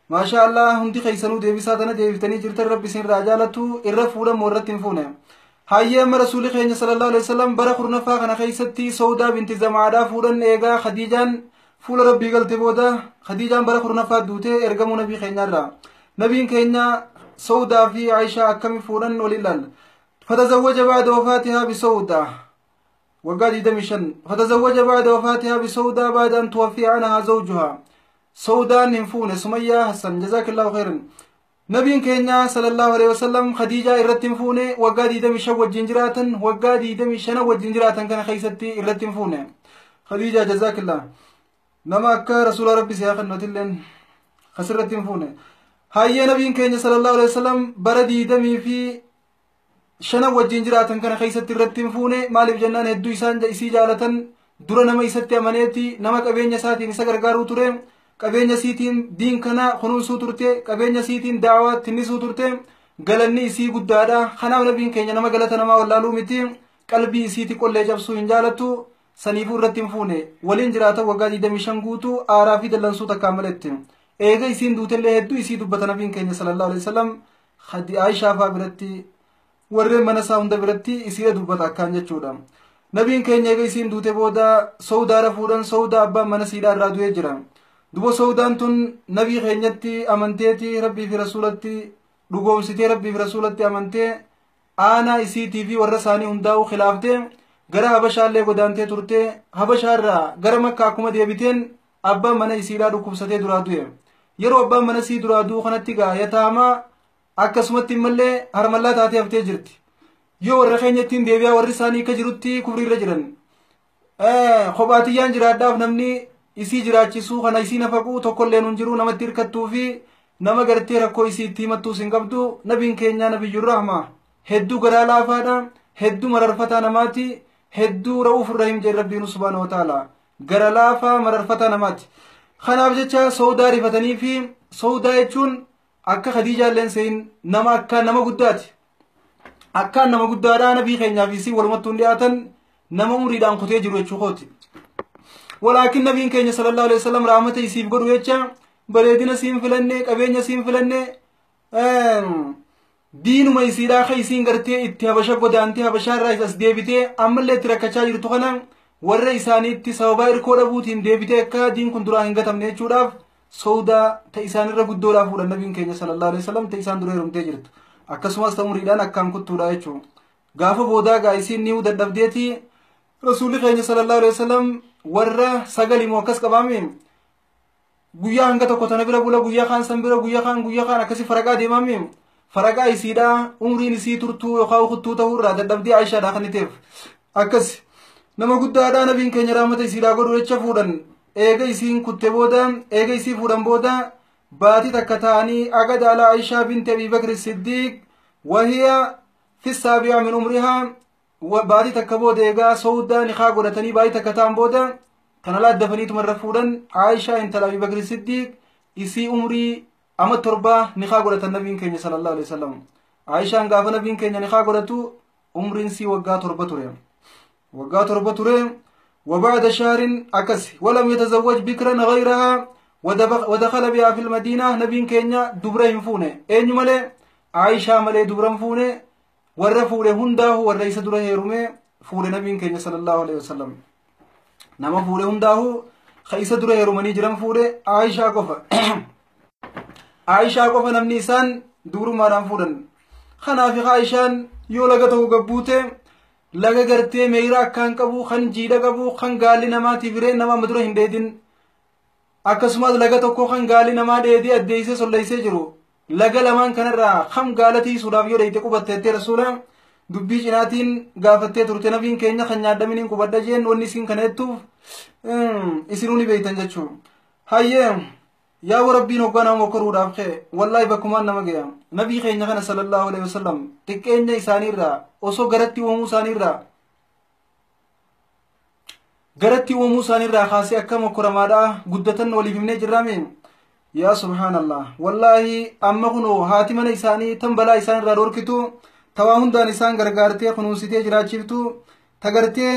Maashaa Allah, hundi keessanuu deebisaa tana deebiftanii jirtan, rabbi isin irraa jaalatu. Irra fuudhan moo irratti hin fuune? Hayyee, amma rasuulli keenya sallallahu alaihi wasallam bara 10ffaa kana keessatti Sawdaa binti Zamaadhaa fuudhan. Eegaa Khadiijaan fuula rabbii galte booda, Khadiijaan bara 10ffaa duutee ergamuu nabii keenyaarraa. Nabiin keenya Sawdaa fi Aishaa akkami fuudhan waliin laalla. Fatazawwaja ba'da wafaatihaa bisawdaa, waggaa 25. Fatazawwaja ba'da wafaatihaa bisawdaa ba'da an tuwaffiya anhaa zawjuhaa. Sawdaan hin fuune. Sumayyaa Hassan, jazaakillaahu khairan. Nabiin keenya sallallahu alaihi wasallam Khadiijaa irratti hin fuune. Waggaa 25 wajjin jiraatan. Waggaa 25 wajjin jiraatan kana keessatti irratti hin fuune. Khadiijaa, jazaakillah, nama akka rasuula rabbi si haa kennutilleen kasirratti hin fuune. Hayyee, nabiin keenya sallallahu alaihi wasallam bara 25 wajjin jiraatan kana keessatti irratti hin fuune. Maaliif jennaan, hedduu isaan isii jaalatan. Dura nama isatti amaneeti, nama qabeenya isaatiin isa gargaaruu ture, qabeenya isiitiin diin kana kunuunsuu turte, qabeenya isiitiin daawaa tinnisuu turte. Galanni isii guddaadha. Kanaaf nabiin keenya nama galata namaa wallaaluu miti. Qalbii isiiti qollee cabsuu hin jaalatu. Saniifuu irratti hin fuune. Waliin jiraatan waggaa 25 guutuu, aaraa fi dallansuu takkaan maletti. Eega isiin duutellee hedduu isii dubbata nabiin keenya sallallahu alaihi wasallam. Aayishaa faa biratti, warreen mana isaa hunda biratti isiidha dubbata akkaan jechuudha. Nabiin keenya eega isiin duute booda Sawdaadha fuudhan. Sawdaa abbaan mana siidhaa irraa du'ee jira. Duba Sawdaan tun nabii keenyatti amanteeti, rabbii fi rasuulatti dhugoomsitee, rabbii fi rasuulatti amantee, aanaa isiitii fi warra isaanii hundaa'uu khilaaftee gara Habashaallee godaantee turte. Habashaarraa gara Makkaa akkuma deebiteen abbaan mana isiidhaa dhukkubsatee duraa du'e. Yeroo abbaan mana isii duraa du'u kanatti gaa yataamaa, akkasumatti immallee harmallaa taatee haftee jirti. Yoo warra keenya ittiin deebi'aa, warri isaanii akka jirutti kufriirra jiran. Kophaatiyyaan jiraadhaaf, namni isii jiraachisuu kana isii nafaquu tokkollee nun jiru. Namatti hirkattuu fi nama gartee rakkoo isii itti himattuus hin qabdu. Nabiin keenya nabiyyur rahma, hedduu garaa laafaadha, hedduu mararfataa namaati, hedduu ra'uuf rahim jedhe rabbiin subhaanahu wa ta'ala, gara laafaa mararfataa namaati. Kanaaf jecha Sawdaa rifatanii fi Sawdaa jechuun akka Khadiijaalleen seen nama akka nama guddaati. Akkaan nama guddaadha. Nabii keenyaa fi isii walumattuu hin dhiyaatan, nama umriidhaan kutee jiru jechuu kooti. Walaakin nabiin keenya sallallahu alaihi wasallam rahmata isiif godhu jecha, bareedina siin filanne, qabeenya siin filanne, diinuma isiidhaa ka isiin gartee itti Habasha godaantee, Habashaarraa as deebitee ammallee itti rakkachaa jirtu kana, warra isaaniitti sababaa irkoo dhabuutiin deebitee akka diin kun duraa hin gatamne jechuudhaaf Sawdaa ta isaanirra guddoodhaa fuudhan nabiin keenya sallallahu alaihi wasallam, ta isaan dura heerumtee jirtu, akkasumas ta umriidhaan akkaan kuttuudha jechuudha. Gaafa boodaa gaa isiin ni dadhabdeeti, rasuulli keenya sallallahu alaihi wasallam warra sagali moo akkas qabaame, guyyaa hanga tokko tana bira bula, guyyaa kaan san bira, guyyaa kaan, guyyaa kaan, akkasi faraqaa deemame. Faraqaa isiidhaa umriin isii turtuu yookaan kuttuu ta'uu irraa dadhabdee Aishaadhaa kan ta'eef akkas nama guddaadhaa. Nabiin keenya rahmata isiidhaa godhu jecha fuudhan. Eega isiin kutte booda, eega isii fuudhan booda baatii takka ta'anii, aqada ala Aishaa binti Abii Bakri Siddiiq wahiya fi saabi'a min umrihaa. Baatii takka booda, eegaa Sawdaa nikaa godhatanii baatii takka ta'an booda, kana laaddafaniituma irra fuudhan. Aishaa intala Abii Bakri Siddiiq isii umrii ama 7 nikaa godhatan nabiin keenya sallallahu alaihi wasallam. Aishaan gaafa nabiin keenya nikaa godhatu umriin sii waggaa 7 ture, waggaa 7 ture. وبعد شهر أكس ولم يتزوج بكرا غيرها ودخل بها في المدينة. نبين كينيا دبرهم فونه أين ملي؟ عائشة ملي دبرهم فونه. ور فوله هنداه والرئيس دره هيرمي فوله. نبين كينيا صلى الله عليه وسلم نما فوله هنداه خيس دره هيرمني جرم فوله، عائشة قفا، عائشة قفا نمني إسان دبر ماران فودن. خنافي عائشان yoo laga tokko gabbuute, laga gartee meeyira akkaan qabu, kan jiidha qabu, kan gaalli namaatiif hiree nama amma dura hin dheedin, akkasumas laga tokko kan gaalli namaa dheedee addeessee solleessee jiru, laga lamaan kanarraa kam gaala tiisuudhaaf yoo dheeyte qubatte jettee rasuula Dubbii cinaatiin gaafattee turte nabiin keenya kan nyaadhaminiin qubadha jeen wanni isin kana jettuuf isinuu ni beeytan jechuu. Hayyee yaa rabbiin hoggaa nama mokkoruudhaaf ka'e wallaahi bakkumaan nama ga'e nabii keenya kana sallallahu alaihi wasallam xiqqeenya isaaniirraa osoo garatti uumamuu isaaniirraa garatti uumamuu isaaniirraa kaasee akka mokkoramaadhaa guddatan waliif himnee jirraame. Yaa subhaanallah wallaahi amma kunoo haati mana isaanii tan balaa isaan irraa dhorkitu tawaa hundaan isaan gargaartee kunuunsitee jiraachiftu tagartee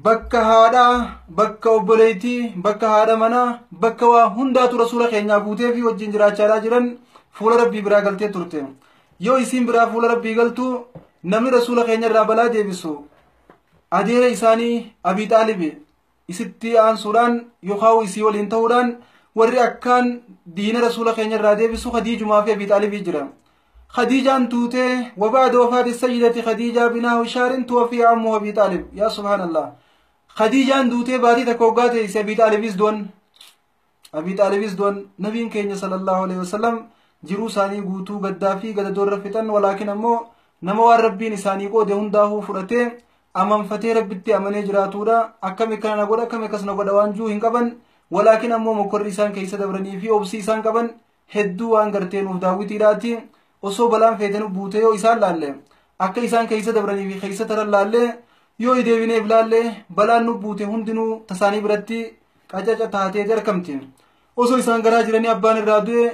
bakka haadhaa bakka obboleettii bakka haadha manaa bakka waa hundaatu rasuula keenyaa buutee fi wajjin jiraachaadhaa jiran fuula rabbii biraa galtee turte. Yoo isiin biraa fuula rabbii galtu namni rasuula keenya irraa balaa deebisu adeera isaanii Abii Xaalibi isitti aansuudhaan yookaan isii waliin ta'uudhaan warri akkaan diina rasuula keenya irraa deebisu Khadiijumaa fi Abii Xaalibii jira. Khadiijaan tuutee wabaada wafaati sayyidati Khadiijaa binaahu shaarin tuwafii ammoo Abii Xaalib. Yaa subhaanallah. Khadiijaan duutee baatii takka hoggaa teesse Abii Xaalibis du'an. Abii Xaalibis du'an nabiin keenya sallallahu alaihi wasallam jiruu isaanii guutuu gaddaa fi gadadoorra fixan walaakin ammoo nama waan rabbiin isaanii qoode hundaa'uu fudhatee amanfatee rabbitti amanee jiraatudha. Akkami kana na godha akkami akkas na godha waan juu hin qaban walaakin ammoo mokkorri isaan keessa dabranii fi obsii isaan qaban hedduu waan gartee nuuf daawwitiidhaati. Osoo balaan feetanu buutee yoo isaan laalle akka isaan keessa dabranii fi keessa taran laalle yoo deebineef laalle balaan nu buute hundinuu tasaanii biratti qacaca taatee argamti. Osoo isaan garaa jiranii abbaan irraa du'e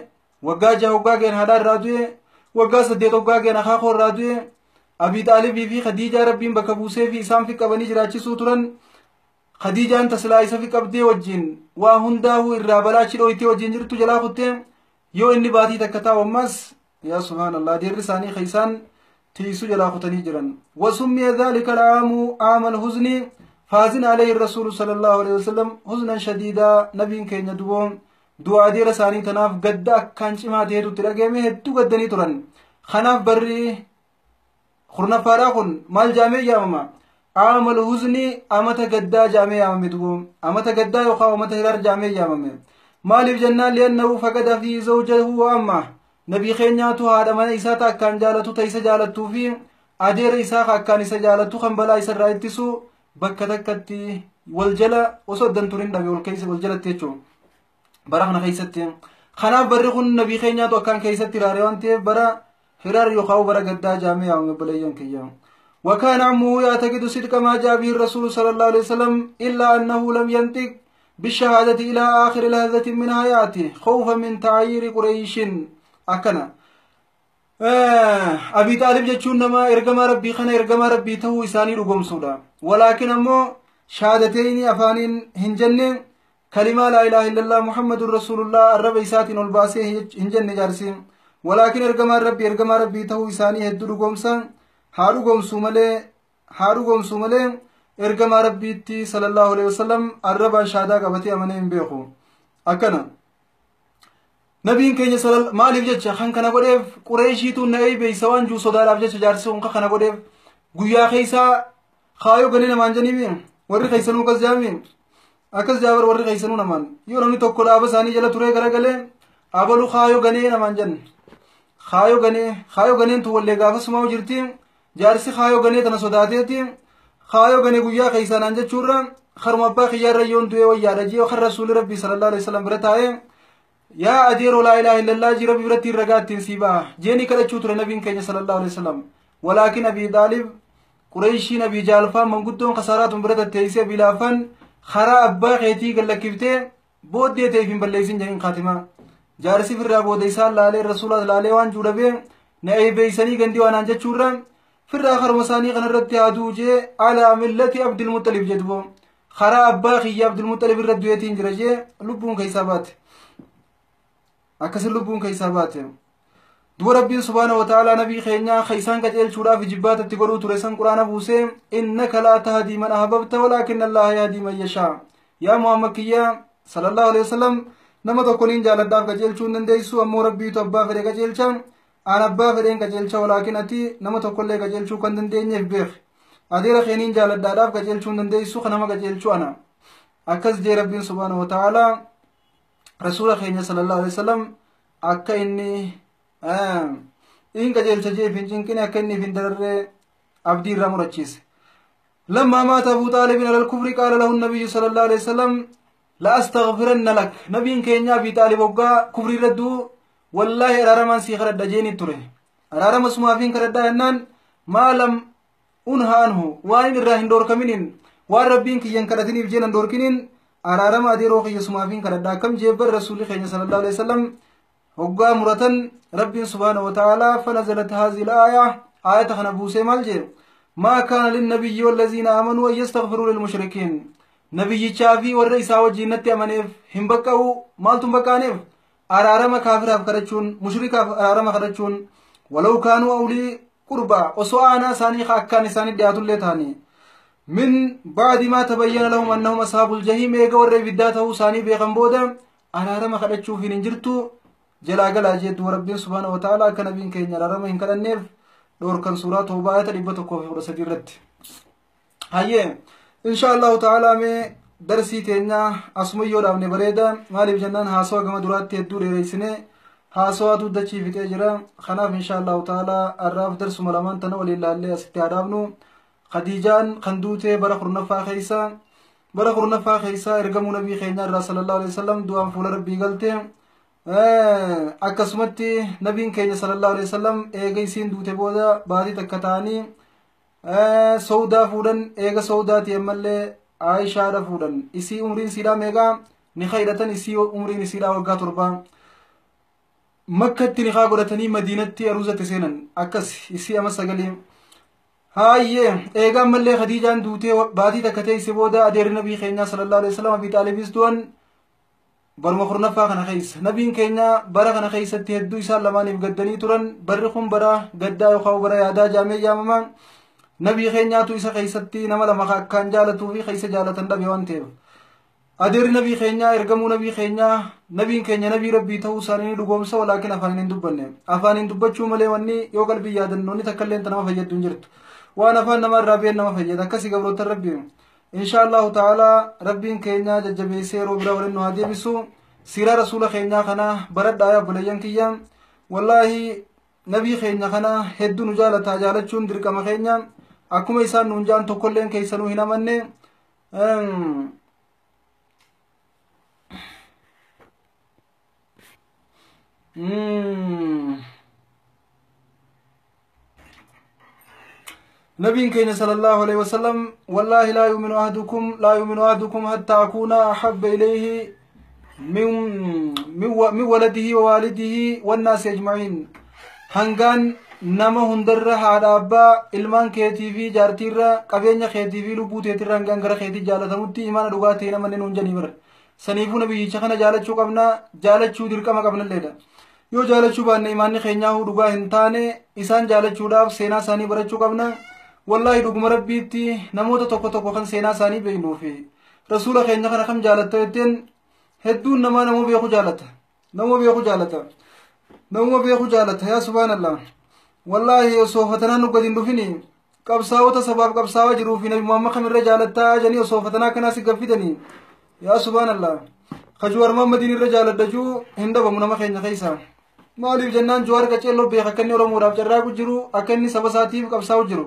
waggaa 6 waggaa ga'een haadhaa irraa du'e waggaa 8 waggaa ga'een akaakoo irraa du'e Abii Xaalibii fi Khadiijaa rabbiin bakka buusee fi isaan fi qabanii jiraachisuu turan. Khadiijaan taslaa isa fi qabdee wajjin waa hundaa'uu irraa balaa achi dhooytee wajjin jirtu jalaa kuttee yoo inni baatii takka taa'u ammas yaa subhaanallah adeerri isaanii keeysaan tiisuu jalaa kutanii jiran. Wasummiya dhaalika al'aamu aama alhuzni faazina alayhi rasuulu sallallahu alaihi wasallam huznan shadiidaa. Nabiin keenya duboo du'a adeera isaanii tanaaf gadda akkaan cimaa ta'etu itti dhagahame hedduu gaddanii turan. Kanaaf barri kurnaffaadhaa kun maal jaamee yaamama? Aamal huzni amata gaddaa jaamee yaamame duboo amata gaddaa yookaan amata hiraar jaamee yaamame. Maaliif jennaan li'annahu faqada fi zawjahu wa amma nabii keenyaatu haadha mana isaa ta akkaan jaalatu ta isa jaalattuu fi adeera isaa akkaan isa jaalatu kan balaa isa irraa ittisu bakka takkatti wal jala osoo addan turin dhabe wal keessa wal jalatti jechuudha. Bara kana keessatti kanaaf barri kun nabii keenyaatu akkaan keessatti hiraare waan ta'eef bara hiraar yookaan bara gaddaa jaamee yaamame obboleeyyan kiyya. وكان عمه يعتقد صدق ما جاء به الرسول صلى الله عليه وسلم إلا أنه لم ينطق بالشهادة إلى آخر لحظة من حياته خوفا من تعيير قريش. أكنا أبي طالب جتشون نما إرجما ربي خنا إرجما ربي تهو إساني رقم سودا ولكن أمو شهادتين أفانين هنجن كلمة لا إله إلا الله محمد رسول الله الرب إساتين والباسي هنجن جارسين ولكن إرجما ربي إرجما ربي تهو إساني هدو رقم سان هارو قوم سومالي إرجما ربي تي صلى الله عليه وسلم الرب شهادة قبتي أمنين بيخو. أكنا نبيين keenya maaliif jecha kan kana godheef Qureeshiitu na eeybeysa waan juu sodaadhaaf jecha jaarsi kun kana godheef guyyaa keessaa kaayoo ganii namaan janiimi warri keessanuu akkas jaami akkas jaabar warri keessanuu namaan yoo namni tokko dhaaba isaanii jala turee garagalee abalu kaayoo ganee namaan jan kaayoo ganee kaayoo ganeen tu wallee gaafasumaa jirti jaarsi kaayoo ganee tana sodaateeti kaayoo ganee guyyaa keessaa naan jechuurra haruma abbaa kiyyaarra yoon du'ee wayyaadha jee kan rasuulli rabbii sallallahu alaihi wasallam bira taa'ee yaa adeeroo laa ilaaha illallah jii rabbi biratti ragaa ittiin sii ba'a jeeni kadhachuu ture nabiin keenya sallallahu alaihi wasallam. Walaakin Abii Xaalib Qureeshiin Abii Jaalfaan manguddoon kasaaraatun bira tatteessee Abii Laafaan karaa abbaa keetii gallakkiftee booddee ta'eef hin balleessin jedhin kaatimaa. Jaarsi firraa booda isaan laalee rasuulaas laalee waan juudhabee na eebeeysanii gandii waanaan jechuurra firraa karuma isaanii kanarratti haa du'u jee alaa millati Abdulmuxalib jedhu karaa abbaa kiyya Abdulmuxalib irra du'eetiin jira jee lubbuun keessaa baate. Akkasin lubbuun keessaa baate. Duba rabbiin subhaanahu wa ta'aalaa nabii keenyaa ka isaan qajeelchuudhaaf jibbaatatti godhuu ture san quraana buusee innaka laa tahdii man ahbabta walaakinna allaha yahdii man yashaa. Yaa Muhammad kiyyaa sallallahu alaihi wasallam nama tokko niin jaaladhaaf qajeelchuu hin dandeessu ammoo rabbiitu abbaa fedhe qajeelcha aan abbaa fedheen qajeelcha walaakin ati nama tokkollee qajeelchuu kan dandeenyeef beek. Adeera keeniin jaaladhaadhaaf qajeelchuu hin dandeessu kan nama qajeelchuu ana. Akkas jee rabbiin subhaanahu wa ta'aalaa rasuula keenya sallallahu alaihi wasallam akka inni In qajeelcha jeef hin cinqine akka inni hin dararree abdii irraa murachiise. لما مات أبو طالب على الكفر قال له النبي صلى الله عليه وسلم لا أستغفرن لك. نبي كينيا أبي طالب وقا كفر ردو والله أرارمان سيخر الدجيني تره أرارم اسمه فين كردا أنان ما لم أنهى عنه وين الراهن دور كمينين وان ربين كي ينكرتني بجينا دور كنين أرارم أدي روحي يسمع فين كردا كم جبر رسول الله صلى الله عليه وسلم وقا مرة ربي سبحانه وتعالى فنزلت هذه الآية آية خنبوسة مالجير ما كان للنبي والذين آمنوا أن يستغفروا للمشركين. نبي شافي والرئيس وجينتي أمنيف هم بكاو مالتم بكانيف أرارم كافر أفكرتشون مشرك أرارم خرجون ولو كانوا أولي قربى وسوانا ساني خاكان ساني دياتو اللي تاني من بعد ما تبين لهم أنهم أصحاب الجحيم إيقا والرئي ساني بيغنبودا أرارم خرجشو في ننجرتو جلا قلا جيد وربي سبحانه وتعالى كنبين كين أرارم هنكرنيف دور كان سورة توبة 113 irratti. Hayyee insha Allahu ta'ala mee darsii teenya asuma yoo dhaabne bareeda. Maaliif jennaan haasawa gama duraatti hedduu dheereessine haasawaatu dachii fixee jira. Kanaaf insha Allahu ta'ala har'aaf darsuma lamaan tana waliin laallee asitti haa dhaabnu. Khadiijaan kan duute bara 10ffaa keessa bara 10ffaa keessa ergamuu nabii keenya irraa sallallahu alaihi wasallam du'aan fuula rabbii galte. Akkasumatti nabiin keenya sallallahu alaihi wasallam eega isiin duute booda baatii takka ta'anii Sawdaa fuudhan. Eega Sawdaati ammallee Aayishaadha fuudhan. Isii umriin isiidhaa meeqaa ni hidhatan? Isii umriin isiidhaa waggaa 7 Makkatti nikaa godhatanii Madiinatti aruuzatti seenan. Akkas isii ama 9. Hayyee eega ammallee Khadiijaan duutee baatii takka teessee booda adeerri nabii keenyaa sallallahu alaihi wasallam Abii Xaalibis du'an baruma 10ffaa kana keessa. Nabiin keenya bara kana keessatti hedduu isaan lamaaniif gaddanii turan. Barri kun bara gaddaa yookaan bara yaadaa jaamee yaamama. Nabii keenyaatu isa keessatti nama lama akkaan jaalatuu fi keessa jaalatan dhabe waan ta'eef. Adeerri nabii keenyaa ergamuu nabii keenyaa nabiin keenya nabii rabbii ta'uu isaanii ni dhugoomsa walaakin afaan hin dubbanne. Afaan hin dubbachuu malee wanni yoo qalbii yaadannoonni takka illee nama fayyaddu hin jirtu. Waan afaan namaa irraa ba'een nama fayyada. Akkasii gabroota rabbii. إن شاء الله تعالى ربين كينيا ججبيسي روبرا ولنو هاديبسو سيرا رسول خينيا خنا برد آيا بليان كيا والله نبي خينيا خنا هدو نجالة جالتشون دركما خينيا أكما إسان نونجان تقولين كيسانو هنا مني نبي كين صلى الله عليه وسلم والله لا يؤمن أحدكم لا يؤمن أحدكم حتى أكون أحب إليه من ولده ووالده والناس أجمعين. هنگان nama hundarra haadha abbaa ilmaan keetii fi jaartiirra qabeenya keetii fi lubbuu teetirra hangaan gara keetii jaalatamutti imaana dhugaa ta'e namanne nuun jedhanii bara. Saniifuu nabiyyicha kana jaalachuu qabna, jaalachuu dirqama qabnalleedha. Yoo jaalachuu baanne imaanni keenyaa dhugaa hin taane isaan jaalachuudhaaf seenaa isaanii barachuu qabna. Wallaahi dhuguma rabbiitti namoota tokko tokko kan seenaa isaanii beeknuufi rasuula keenya kana kam jaalatta jetteen hedduun namaa nama beeku jaalata. Nama beeku jaalata. Nama beeku jaalata yaa subhaanallah. Wallaahi osoo fatanaan nu gadi hin dhufini qabsaa'ota sabaaf qabsaa'aa jiruu fi nabi Muhammad kamirra jaalattaa jedhanii osoo fatanaa kanaa si gaffitanii yaa subhaanallah. Ka Jawaar Muhammadiin irra jaaladhachuu hin dhabamu nama keenya keessa. Maaliif jennaan Jawaar qaceelloo beeka akka inni Oromoodhaaf carraaqu jiru, akka inni saba isaatiif qabsaa'u jiru,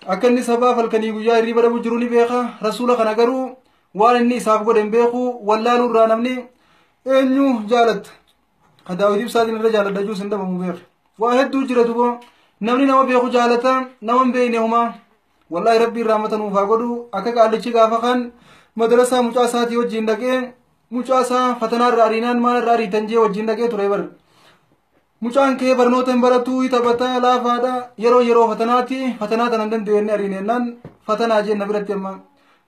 akka inni sabaaf halkanii guyyaa hirriba dhabu jiru ni beeka. Rasuula kana garuu waan inni isaaf godhe hin beeku. Wallaaluu irraa namni eenyu jaalatta? Ka Daawit Ibsaatiin irra jaaladhachuus hin dhabamu beeka. Waa hedduu jira dubo. Namni nama beeku jaalata, nama hin beekne humaa. Wallaahi rabbiin rahmata nuuf haa godhu. Akka qaallichi gaafa kan madrasaa mucaa isaatii wajjin dhaqee mucaa isaa fatanaa irraa ariinaan maal irraa ariitan jee wajjin dhaqee ture bar. Mucaan kee barnoota hin baratu, taphata laafaadha. Yeroo yeroo fatanaati fatanaa tanan dandeenye ariineennaan fatanaa jeen na biratti amma.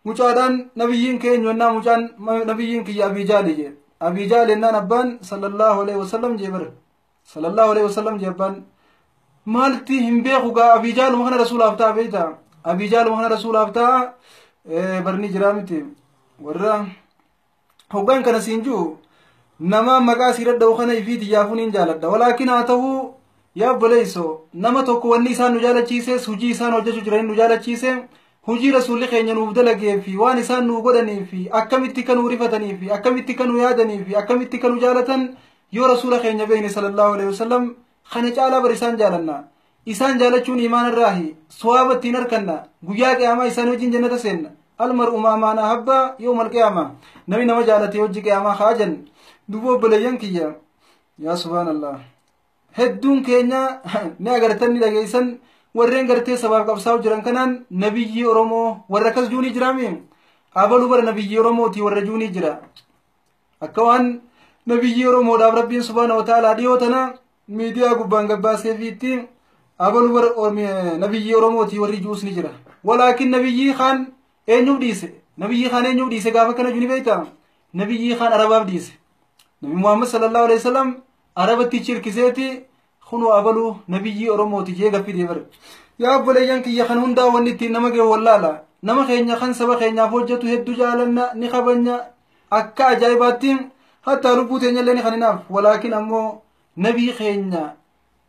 Mucaadhaan nabiyyiin kee eenyu mucaan nabiyyiin kiyya Abii Jaali jee. Abii Jaali jennaan abbaan sallallahu alaihi wasallam jee bar. Sallallahu alaihi wasallam jee abbaan. Maalti hin beeku gaa Abii Jaaluma kana rasuulaaf ta'a beektaa? Abii Jaaluma kana rasuulaaf ta'a barni jiraa miti. Warra hoggaan kana siin jiru nama maqaa sii dadhabu kana ifii tiyyaafuun hin jaaladha. Walaakin haa ta'u yaa obboleessoo nama tokko wanni isaan nu jaalachiise hojii isaan hojjechuu jiran nu jaalachiise hojii rasuulli keenya nuuf dalagee fi waan isaan nu godhanii fi akkamitti kan nu rifatanii fi akkamitti kan nu yaadanii fi akkamitti kan nu jaalatan yoo rasuula keenya beekne sallallahu alaihi wasallam Kana caalaa bar isaan jaalanna. Isaan jaalachuun imaana irraahi. Sawaaba ittiin harkanna. Guyyaa qiyaamaa isaan wajjin jannata seenna. Almar'u maa man ahabba yawmal qiyaama. Namni nama jaalate hojii qiyaamaa haa jennu. Duuba obboleeyyan kiyya. Yaa subhaanallah. Hedduun keenya ni agartan ni dhageessan warreen gartee sabaaf qabsaa'u jiran kanaan nabiyyi Oromoo warra akkas juunii jiraami. Abaluu bara nabiyyi Oromooti warra juunii jira. Akka waan nabiyyi Oromoodhaaf Rabbiin subhaana wa ta'aalaa dhiyoo tana miidiyaa gubbaan gabbaasee fiitti abaluu bara nabiyyi Oromooti warri juus ni jira. Walaakin nabiyyi kaan eenyuuf dhiise? Nabiyyi kaan eenyuuf dhiise gaafa kana juuni beektaa? Nabiyyi kaan Arabaaf dhiise. Nabi Muhammad sallallahu alaihi wasallam Arabatti chirkiseeti kunuu abaluu nabiyyi Oromooti jee gaffii deebara. Yaa obboleeyyan kiyya kan hundaa wanni ittiin nama ga'e wallaala. Nama keenya kan saba keenyaaf hojjetu hedduu jaalanna ni kabanya akka ajaa'ibaatti hattaa lubbuu teenya illee ni kaninaaf. Walaakin ammoo nabii keenya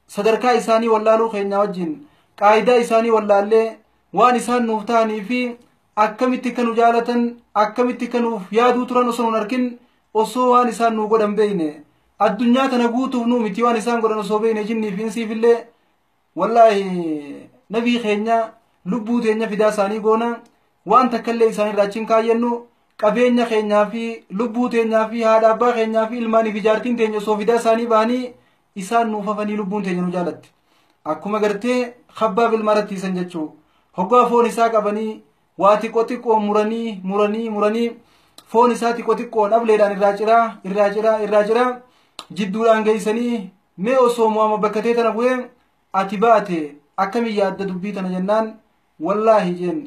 sadarkaa isaanii wallaaluu keenya wajjin qaayidaa isaanii wallaallee waan isaan nuuf ta'anii fi akkamitti kan nu jaalatan akkamitti kan nuuf yaaduu turan osoo nun arkin osoo waan isaan nu godhan beeyne. Addunyaa tana guutuuf nuu miti waan isaan godhan osoo beeyne jinnii fi insiif illee wallaahi nabii keenya lubbuu teenya fidaa isaanii goona waan takka illee isaanii irraa achiin kaayyannu qabeenya keenyaa fi lubbuu teenyaa fi haadha abbaa keenyaa fi ilmaanii fi jaartiin teenya osoo fidaa isaanii bahanii isaan nuuf hafanii lubbuun teenya nu jaalatti. Akkuma gartee khabbaab ilma rattiisan jechuu hoggaa foon isaa qabanii waa xiqqoo xiqqoo muranii muranii muranii foon isaa xiqqoo xiqqoon ableedhaan irraa ciraa irraa ciraa irraa ciraa jidduudhaan geessanii mee osoo Muhammad bakka ta'e tana bu'ee ati baate akkamiin yaadda dubbii tana jennaan wallaahi jeen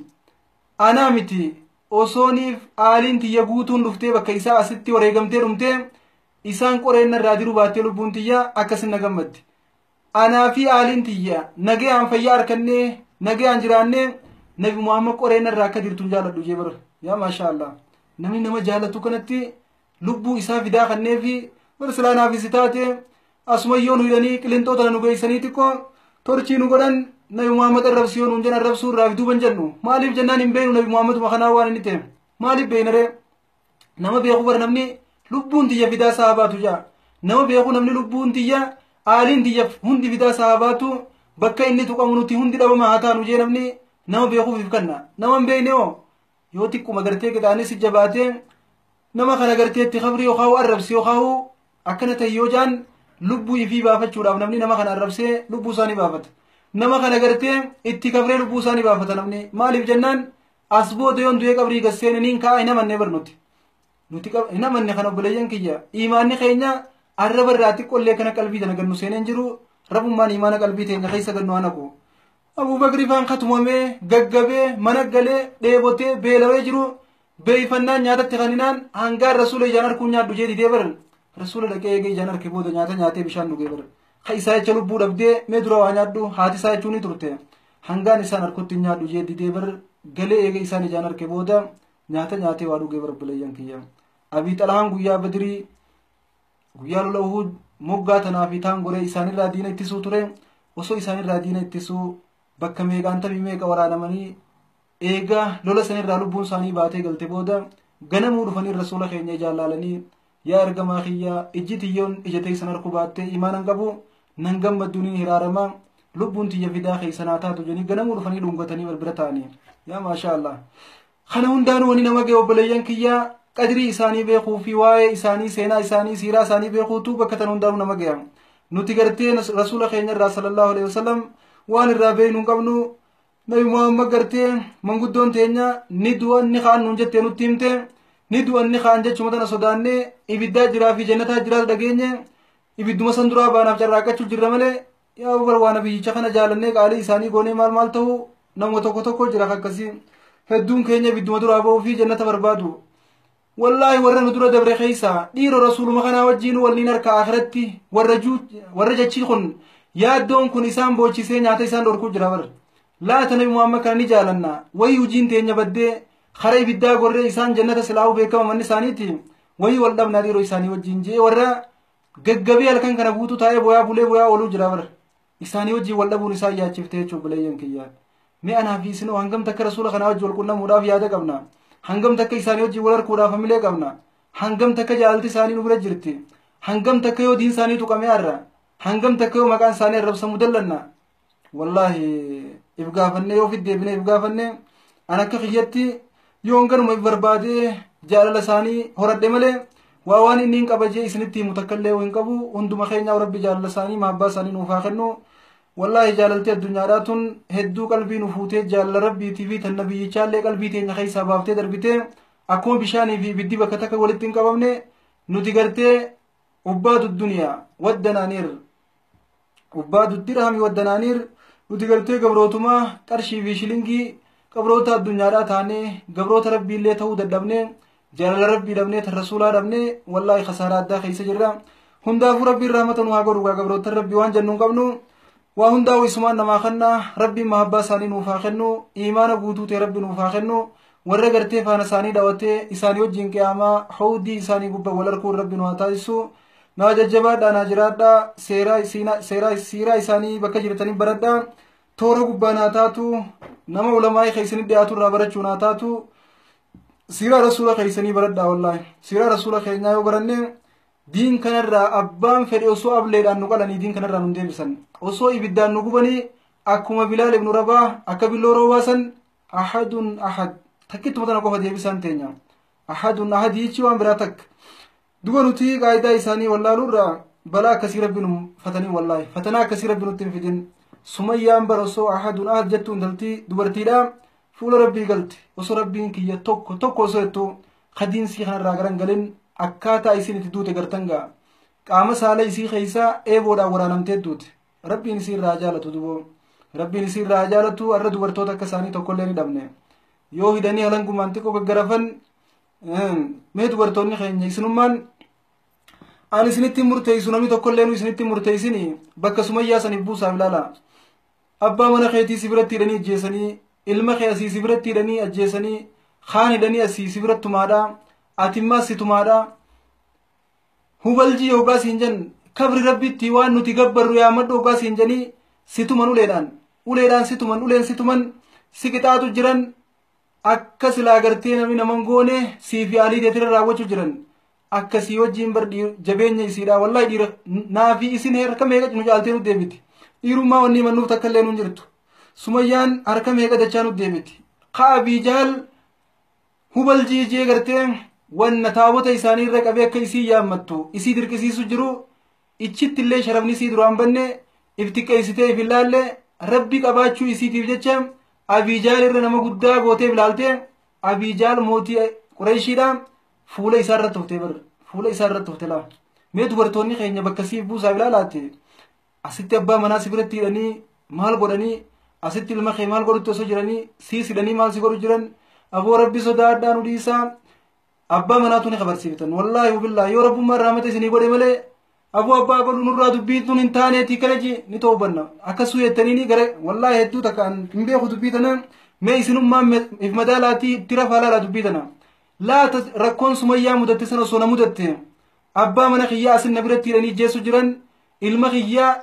anaa miti osooniif aaliin tiyya guutuun dhuftee bakka isaa asitti wareegamtee dhumtee isaan qoreenna irraa diruu baattee lubbuun tiyya akkasin na gammaddi. Anaa fi aaliin tiyya nagayaan fayyaa harkannee nagayaan jiraannee nabi Muhammad qoreenna irraa akka jirtu jaaladhu jee bara. Yaa maashaa Allah. Namni nama jaalatu kanatti lubbuu isaa fidaa kannee fi bara silaa naaf isi taate asuma yoo nu hidhanii qilinxoo tana nu geessanii xiqqoo torchii nu godhan nabi Muhammad arrabsi yoo nuun jedhan arrabsuu irraa fi duuban jennu. Maaliif jennaan hin beeknu nabi Muhammaduma kanaa waan inni ta'e. Maaliif beekna ree? Nama beeku bara namni lubbuun tiyya fidaa isaa baatu jaa. Nama beeku namni lubbuun tiyya aaliin tiyya hundi fidaa isaa baatu bakka inni tuqamu nuti hundi dhabama haa taanu jee namni nama beekuuf if kenna. Nama hin beekne hoo yoo xiqquma gartee qixaanis ija baatee nama kana gartee itti kabri yookaan arrabsi yookaan akkana ta'e yoo jaan lubbuu ifii baafachuudhaaf namni nama kana arrabsee lubbuu isaanii baafata. Nama kana gartee itti kabree lubbuu isaanii baafata namni. Maaliif jennaan as booda yoon du'ee qabrii gasseen niin ka'a hin amanne barnuti. Nuti hin amanne kana obboleeyyan kiyya. Imaanni keenya arraba irraa xiqqoollee kana qalbii tana gannu seeneen jiru rabummaan imaana qalbii teenya keessa gannu haa naqu. Abubakri faan katumamee gaggabee mana galee dheebotee beelawee jiru beeyfannaan nyaatatti kaninaan hangaan rasuula ijaan harkuun nyaadhu jee didee baran. Rasuula dhaqee eegee ijaan harke booda nyaata nyaatee bishaan dhugee baran. Ka isaa jecha lubbuu dhabdee mee dura waa nyaadhu haati isaa jechuun ni turte. Hangaan isaan harkutti nyaadhu jee didee bar galee eegee isaan ijaan harke booda nyaata nyaatee waa dhugee bar obboleeyyan kiyya. Abii Xalahaan guyyaa Badirii guyyaa lola Uhud moggaa tanaa fi taan goree isaanirraa diina ittisuu ture. Osoo isaanirraa diina ittisuu bakka meeqaan tabii meeqa waraanamanii eegaa lola sanirraa lubbuun isaanii baatee galte booda ganamuu dhufanii rasuula keenya ijaan laalanii yaa ergamaa kiyyaa ijji tiyyoon ija teessan harku baattee imaana hin qabu nan gammaddu niin hiraarama lubbuun tiyya fidaa keessan haa taatu jedhanii ganamuu dhufanii dhungatanii bira ta'anii. Yaa maashaa Allah. Kana hundaanuu wani nama ga'e obboleeyyan kiyyaa qadrii isaanii beekuu fi waa'ee isaanii seenaa isaanii siiraa isaanii beekuutu bakka tan hundaanuu nama ga'e. Nuti gartee rasuula keenya irraa sallallahu alaihi wasallam waan irraa beeknu hin qabnu. Nabi Muhammad gartee manguddoon teenya ni du'an ni ka'an nuun jettee nutti himte ni du'an ni ka'an jechuma tana sodaannee ibiddaa jiraa fi jannataa jiraas dhageenye ibidduma san duraa baanaaf carraaqqachuu jirra malee yaa bar waan nabiyyicha kana jaalannee qaalii isaanii goonee maal maal ta'u nama tokko tokko jira akkasii hedduun keenya ibidduma duraa ba'uu fi jannata barbaadu. Wallaahi warra nu dura dabre keessa dhiiroo rasuuluma kanaa wajjin waliin harka akhiratti warra jechi kun yaaddoon kun isaan boochisee nyaata isaan dhorkuu jira bar. Laata nabi Muhammad kana ni jaalanna wayii hojiin teenya baddee kara ibiddaa gorree isaan jannata silaa'uu beekama manni isaaniiti wayii wal dhabnaa dhiiroo isaanii wajjin jee warra gaggabee halkan kana guutuu taa'ee boyaa bulee boyaa ooluu jira bar. Isaanii wajjin wal dhabuun isaan yaachiftee jechuun buleeyyan kiyyaa. Mee anaa fi isinoo hangam takka rasuula kanaa wajjin wal qunnamuudhaaf yaada qabna. Hangam takka isaanii wajjin wal harkuudhaaf hamilee qabna. Hangam takka jaalalti isaanii nu bira jirti. Hangam takka yoo diin isaanii tuqamee har'a. Hangam takka yoo maqaan isaanii arrabsamu dallanna. Wallaahi if gaafannee yoo deebinee if gaafannee an akka kiyyatti yoon ganuma if barbaadee jaalala isaanii horadhe malee waa waan inni hin qabajee isinitti himu takka illee hin qabu. Hunduma keenyaa rabbi jaalala isaanii maabbaa isaanii nuuf haa kennu. Wallaahi jaalaltii addunyaadhaa tun hedduu qalbii nu fuutee jaalala rabbiitii fi tan nabiyyichaallee qalbii teenya keessaa baaftee darbitee akkuma bishaanii fi ibiddi bakka takka walitti hin qabamne nuti gartee ubbaatu duniyaa waddanaaniir ubbaatu dirhami waddanaaniir nuti gartee gabrootumaa qarshii fi shilingii gabroota addunyaadhaa taanee gabroota rabbiillee ta'uu dadhabnee jaalala rabbii dhabnee tan rasuulaa dhabnee wallaahi khasaaraa addaa keessa jirra. Hundaafuu rabbiin rahmata nu haa godhu. Gabroota rabbii waan jennu hin qabnu. Waa hundaa'u isumaan namaa kennaa. Rabbiin mahabbaa isaanii nuuf haa kennu. Imaana guutuu ta'e rabbi nuuf haa kennu. Warra gartee faana isaanii daawwatee isaanii wajjin qiyaamaa hawdii isaanii gubbaa wal arguun rabbi nu haa taasisu. Naa jajjabaadhaa, naa jiraadhaa, seeraa isaanii bakka jirtanii baradhaa. Toora gubbaa naa taatu, nama ulamaa keessanii dhiyaatu irraa barachuu naa taatu. Siiraa rasuula keessanii baradhaa. Wallaahi siiraa rasuula keenyaa yoo baranne diin kanarraa abbaan fedhe osoo ableedhaan nu qalanii diin kanarraa nu deebisan, osoo ibiddaan nu gubanii akkuma Bilaal ibnu Rabaa akka billoo roobaasan ahadun ahad takkittuma tana qofa deebisan teenya. Ahadun ahad hiichi waan biraa takka duba nuti qaayidaa isaanii wallaaluurraa balaa akkasii rabbi nu fatanii. Wallaahi fatanaa akkasii rabbi nutti hin fidin. Sumayyaan bara osoo ahadun ahad jettu intaltii dubartiidha fuula rabbii galte osoo rabbiin kiyya tokko tokko osoo jettu kadiinsii kanarraa garan galin akkaataa isin itti duute gartan ga'a. Qaama saala isii keessaa eeboodhaan waraanamtee duute. Rabbiin isii irraa jaalatu duboo. Rabbiin isii irraa jaalatu. Har'a dubartoota akka isaanii tokkollee ni dhabne. Yoo hidhanii halangumaan xiqqoo gaggarafan mee dubartoonni keenya isinummaan ani isinitti murteessu namni tokkollee nu isinitti murteessini bakka sumayyaa saniif buusaaf ilaala. Abbaa mana keetii si biratti hidhanii ajjeesanii, ilma kee asii si biratti hidhanii ajjeesanii, kaan hidhanii asii si biratti tumaadha, atimmaa si tumaadha. Hubaljii yookaan siin jen kabri rabbitti waan nuti gabbarru yaammadhu yookaan siin jenii si tuman uleedhaan, uleedhaan si tuman, uleen si tuman, si qixaatu jiran akka silaa gartee namni naman goone siif yaalii teetira raawwachuu jiran. Akkasii wajjin bar jabeenya isiidha. Wallaahi dhiira naafi isin harka meeqa nu caaltee nu deebiti. Dhiirummaa wanni himannuuf takka illee nu jirtu. Sumayyaan harka meeqa dachaa nu deebiti. Kaabii jaal hubal jiijee gartee wanna taabota isaanii irra qabee akka isii yaammattu isii dirqisiisu jiru. Ichitti illee sharafni isii duraan banne if xiqqeessitee if ilaalle rabbi qabaachuu isiitiif jecha Abiijaal irra nama guddaa gootee ilaaltee Abiijaal mootii Qureeshiidha fuula isaa irra tuftee bar fuula isaa irra tufte laa. Mee dubartoonni keenya bakka siif buusaaf ilaalaate asitti abbaa manaa si biratti hidhanii maal godhanii, asitti ilma kee maal godhutti osoo jiranii siis hidhanii maal si godhu jiran. Aboo rabbi sodaadhaa nu dhiisaa. Abbaa manaatu ni kabarsiiftan. Wallaahi wabillaahi yoo rabbummaan rahmata isinii godhe malee aboo abbaa godhu nurraa dubbiin tun hin taaneetii kana ji ni ta'ubanna akkasuu jettanii gara. Wallaahi hedduu takka hin beeku dubbii tana. Mee isinummaan if madaalaatii itti rafaa laalaa dubbii tana. Laata rakkoon sumayyaa mudatte sana osoo na mudatte, abbaa mana kiyyaa asin na biratti hidhanii jeessu jiran, ilma kiyyaa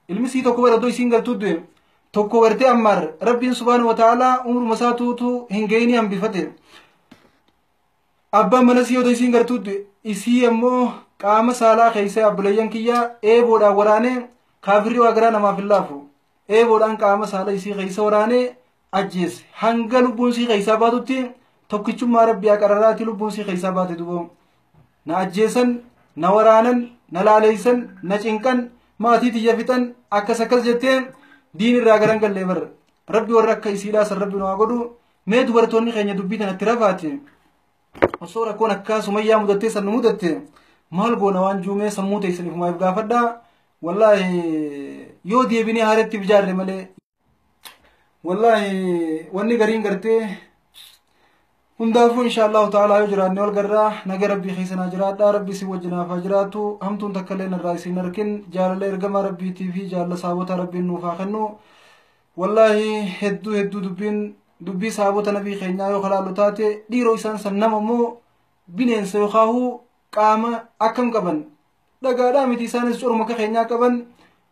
ilmi sii tokko bara iddoo isiin galtuu du'e tokko gartee Ammaar rabbiin subhaanahu wa ta'aalaa umruma isaa tuutu hin geenii hambifate. Abbaan mana sii odoo isiin gartuu du'e isii ammoo qaama saalaa keessa abboleeyyan kiyyaa eeboodhaan waraanee kaafirri waa garaa namaaf hin laafu eeboodhaan qaama saala isii keessa waraanee ajjeese. Hanga lubbuun sii keessaa baatutti tokkichummaa rabbii qararaati lubbuun sii keessaa baate. Duboo na ajjeesan, na waraanan, na laaleeysan, na cinqan, maatii tiyya fixan akkas akkas jettee diin irraa garan gallee bar. Rabbi warra akka isiidhaa san rabbi nu haa godhu. Mee dubartoonni keenya dubbii tanatti rafaate osoo rakkoon akka sumayyaa mudattee san nu mudatte maal goona waan juumee sammuu teessaniif maaf gaafadhaa. Wallaahi yoo deebinee haaratti ijaarre malee wallaahi wanni gariin gartee. Hundaafuu insha Allahu ta'ala yoo jiraanne wal garraa. Naga rabbii keessa naa jiraadhaa. Rabbi isin wajjinaaf haa jiraatu. Hamtuun takka illee narraa isin arkin. Jaalala ergamaa rabbiitii fi jaalala saabota rabbiin nuuf haa kennu. Wallaahi hedduu hedduu dubbiin dubbii saabota nabii keenyaa yoo kalaallu taate dhiiroo isaan san nama immoo bineensa yookaahuu qaama akkam qaban dhagaadhaa miti. Isaanis corma akka keenyaa qaban,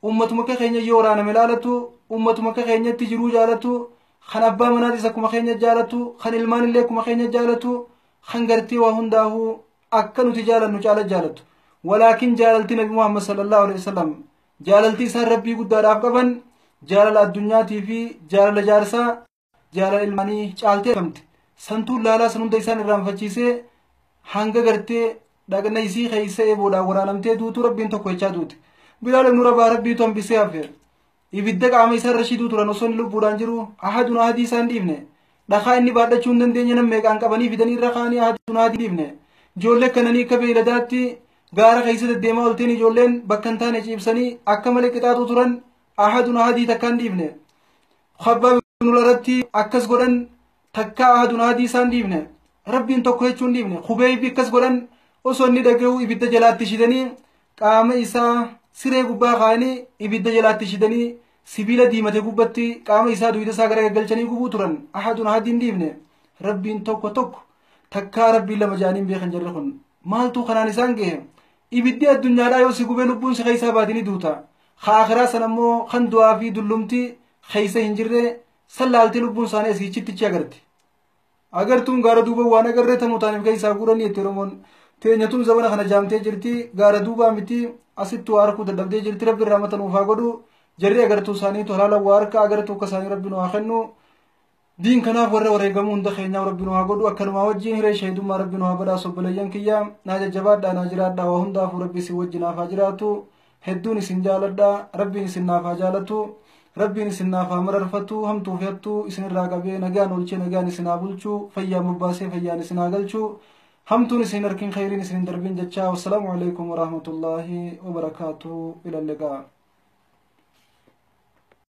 ummatuma akka keenya yoo waraaname ilaalatu, ummatuma akka keenyatti jiruu jaalatu, kan abbaa manaatis akkuma keenya jaalatu, kan ilmaan illee akkuma keenya jaalatu, kan gartee waa hundaafuu akka nuti jaalannu caala jaalatu. Walaakin jaalalti nabi Muhammad sallallahu alaihi wasallam Jaalalti isaan rabbii guddaadhaaf qaban jaalala addunyaatii fi jaalala jaarsaa, jaalala ilmaanii caaltee argamte. Santuun laalaa san hunda isaan irraanfachiisee hanga gartee dhaqna isii keessa eeboodhaan waraanamtee duutuu rabbiin tokko jechaa duute. Bilaal ibnu Rabaa rabbiitu hambisee hafe. Ibidda qaama isaa irra shiduu turan osoo inni lubbuudhaan jiru ahadun ahadii isaan dhiifne. Dhakaa inni baadhachuu hin dandeenye nam meeqaan qabanii fidanii irra kaanii ahadun ahadii dhiifne. Ijoollee kananii akka beeyladaatti gaara keessa deddeemaa olteen ijoolleen bakka hin taane ciibsanii akka malee qixaaxuu turan ahadun ahadii takkaan dhiifne. Khabbaab ibnu Laratti akkas godhan takka ahadun ahadii isaan dhiifne. Rabbiin tokko jechuun dhiifne. Kubeeybi akkas godhan osoo inni dhaga'u ibidda jalaatti shidanii qaama isaa siree gubbaa kaa'anii ibidda jalaatti shidanii sibiila diimate gubbatti qaama isaa duyda isaa gara gaggalchanii gubuu turan ahadun ahadiin dhiifne. Rabbiin tokko tokko takkaa rabbiin lama jaaniin beekan jarri kun maaltu kanaan isaan gahe? Ibiddi addunyaadhaa yoo si gubee lubbuun si keessaa baatini duuta. Ka akhiraa san ammoo kan du'aa fi dullumti keessa hin jirre san laaltee lubbuun isaanii asii chittichi agarti. Agartuun gaara duuba waan agarree tamuu taaniif keessaa guuranii itti Oromoon teenyatuun zamana kana jaamtee jirti. Gaara duubaa miti asittuu waa harkuu dadhabdee jirti. Rabbi irraa mata nuuf haa godhu. Jarri agartuu isaaniitu halaala waa harka agartuu akka isaanii rabbi nu haa kennu. Diin kanaaf warra wareegamuu hunda keenyaaf rabbi nu haa godhu. Akkanumaa wajjin hiree shahidummaa rabbi nu haa badhaasu. Obboleeyyan kiyya naa jajjabaadhaa, naa jiraadhaa. Waa hundaafuu rabbi isin wajjin naaf haa jiraatu. Hedduun isin jaaladha. Rabbiin isin naaf haa jaalatu. Rabbiin isin naaf haa mararfatu. Hamtuu fi hattuu isinirraa qabee nagaan oolchee nagaan isin haa bulchu. Fayyaan bobbaasee fayyaan isin haa galchu. Hamtuun isin harkin khayriin isin hin darbin jechaa. Wassalaamu alaikum warahmatullaahi wabarakaatuhu. Ila liqaa.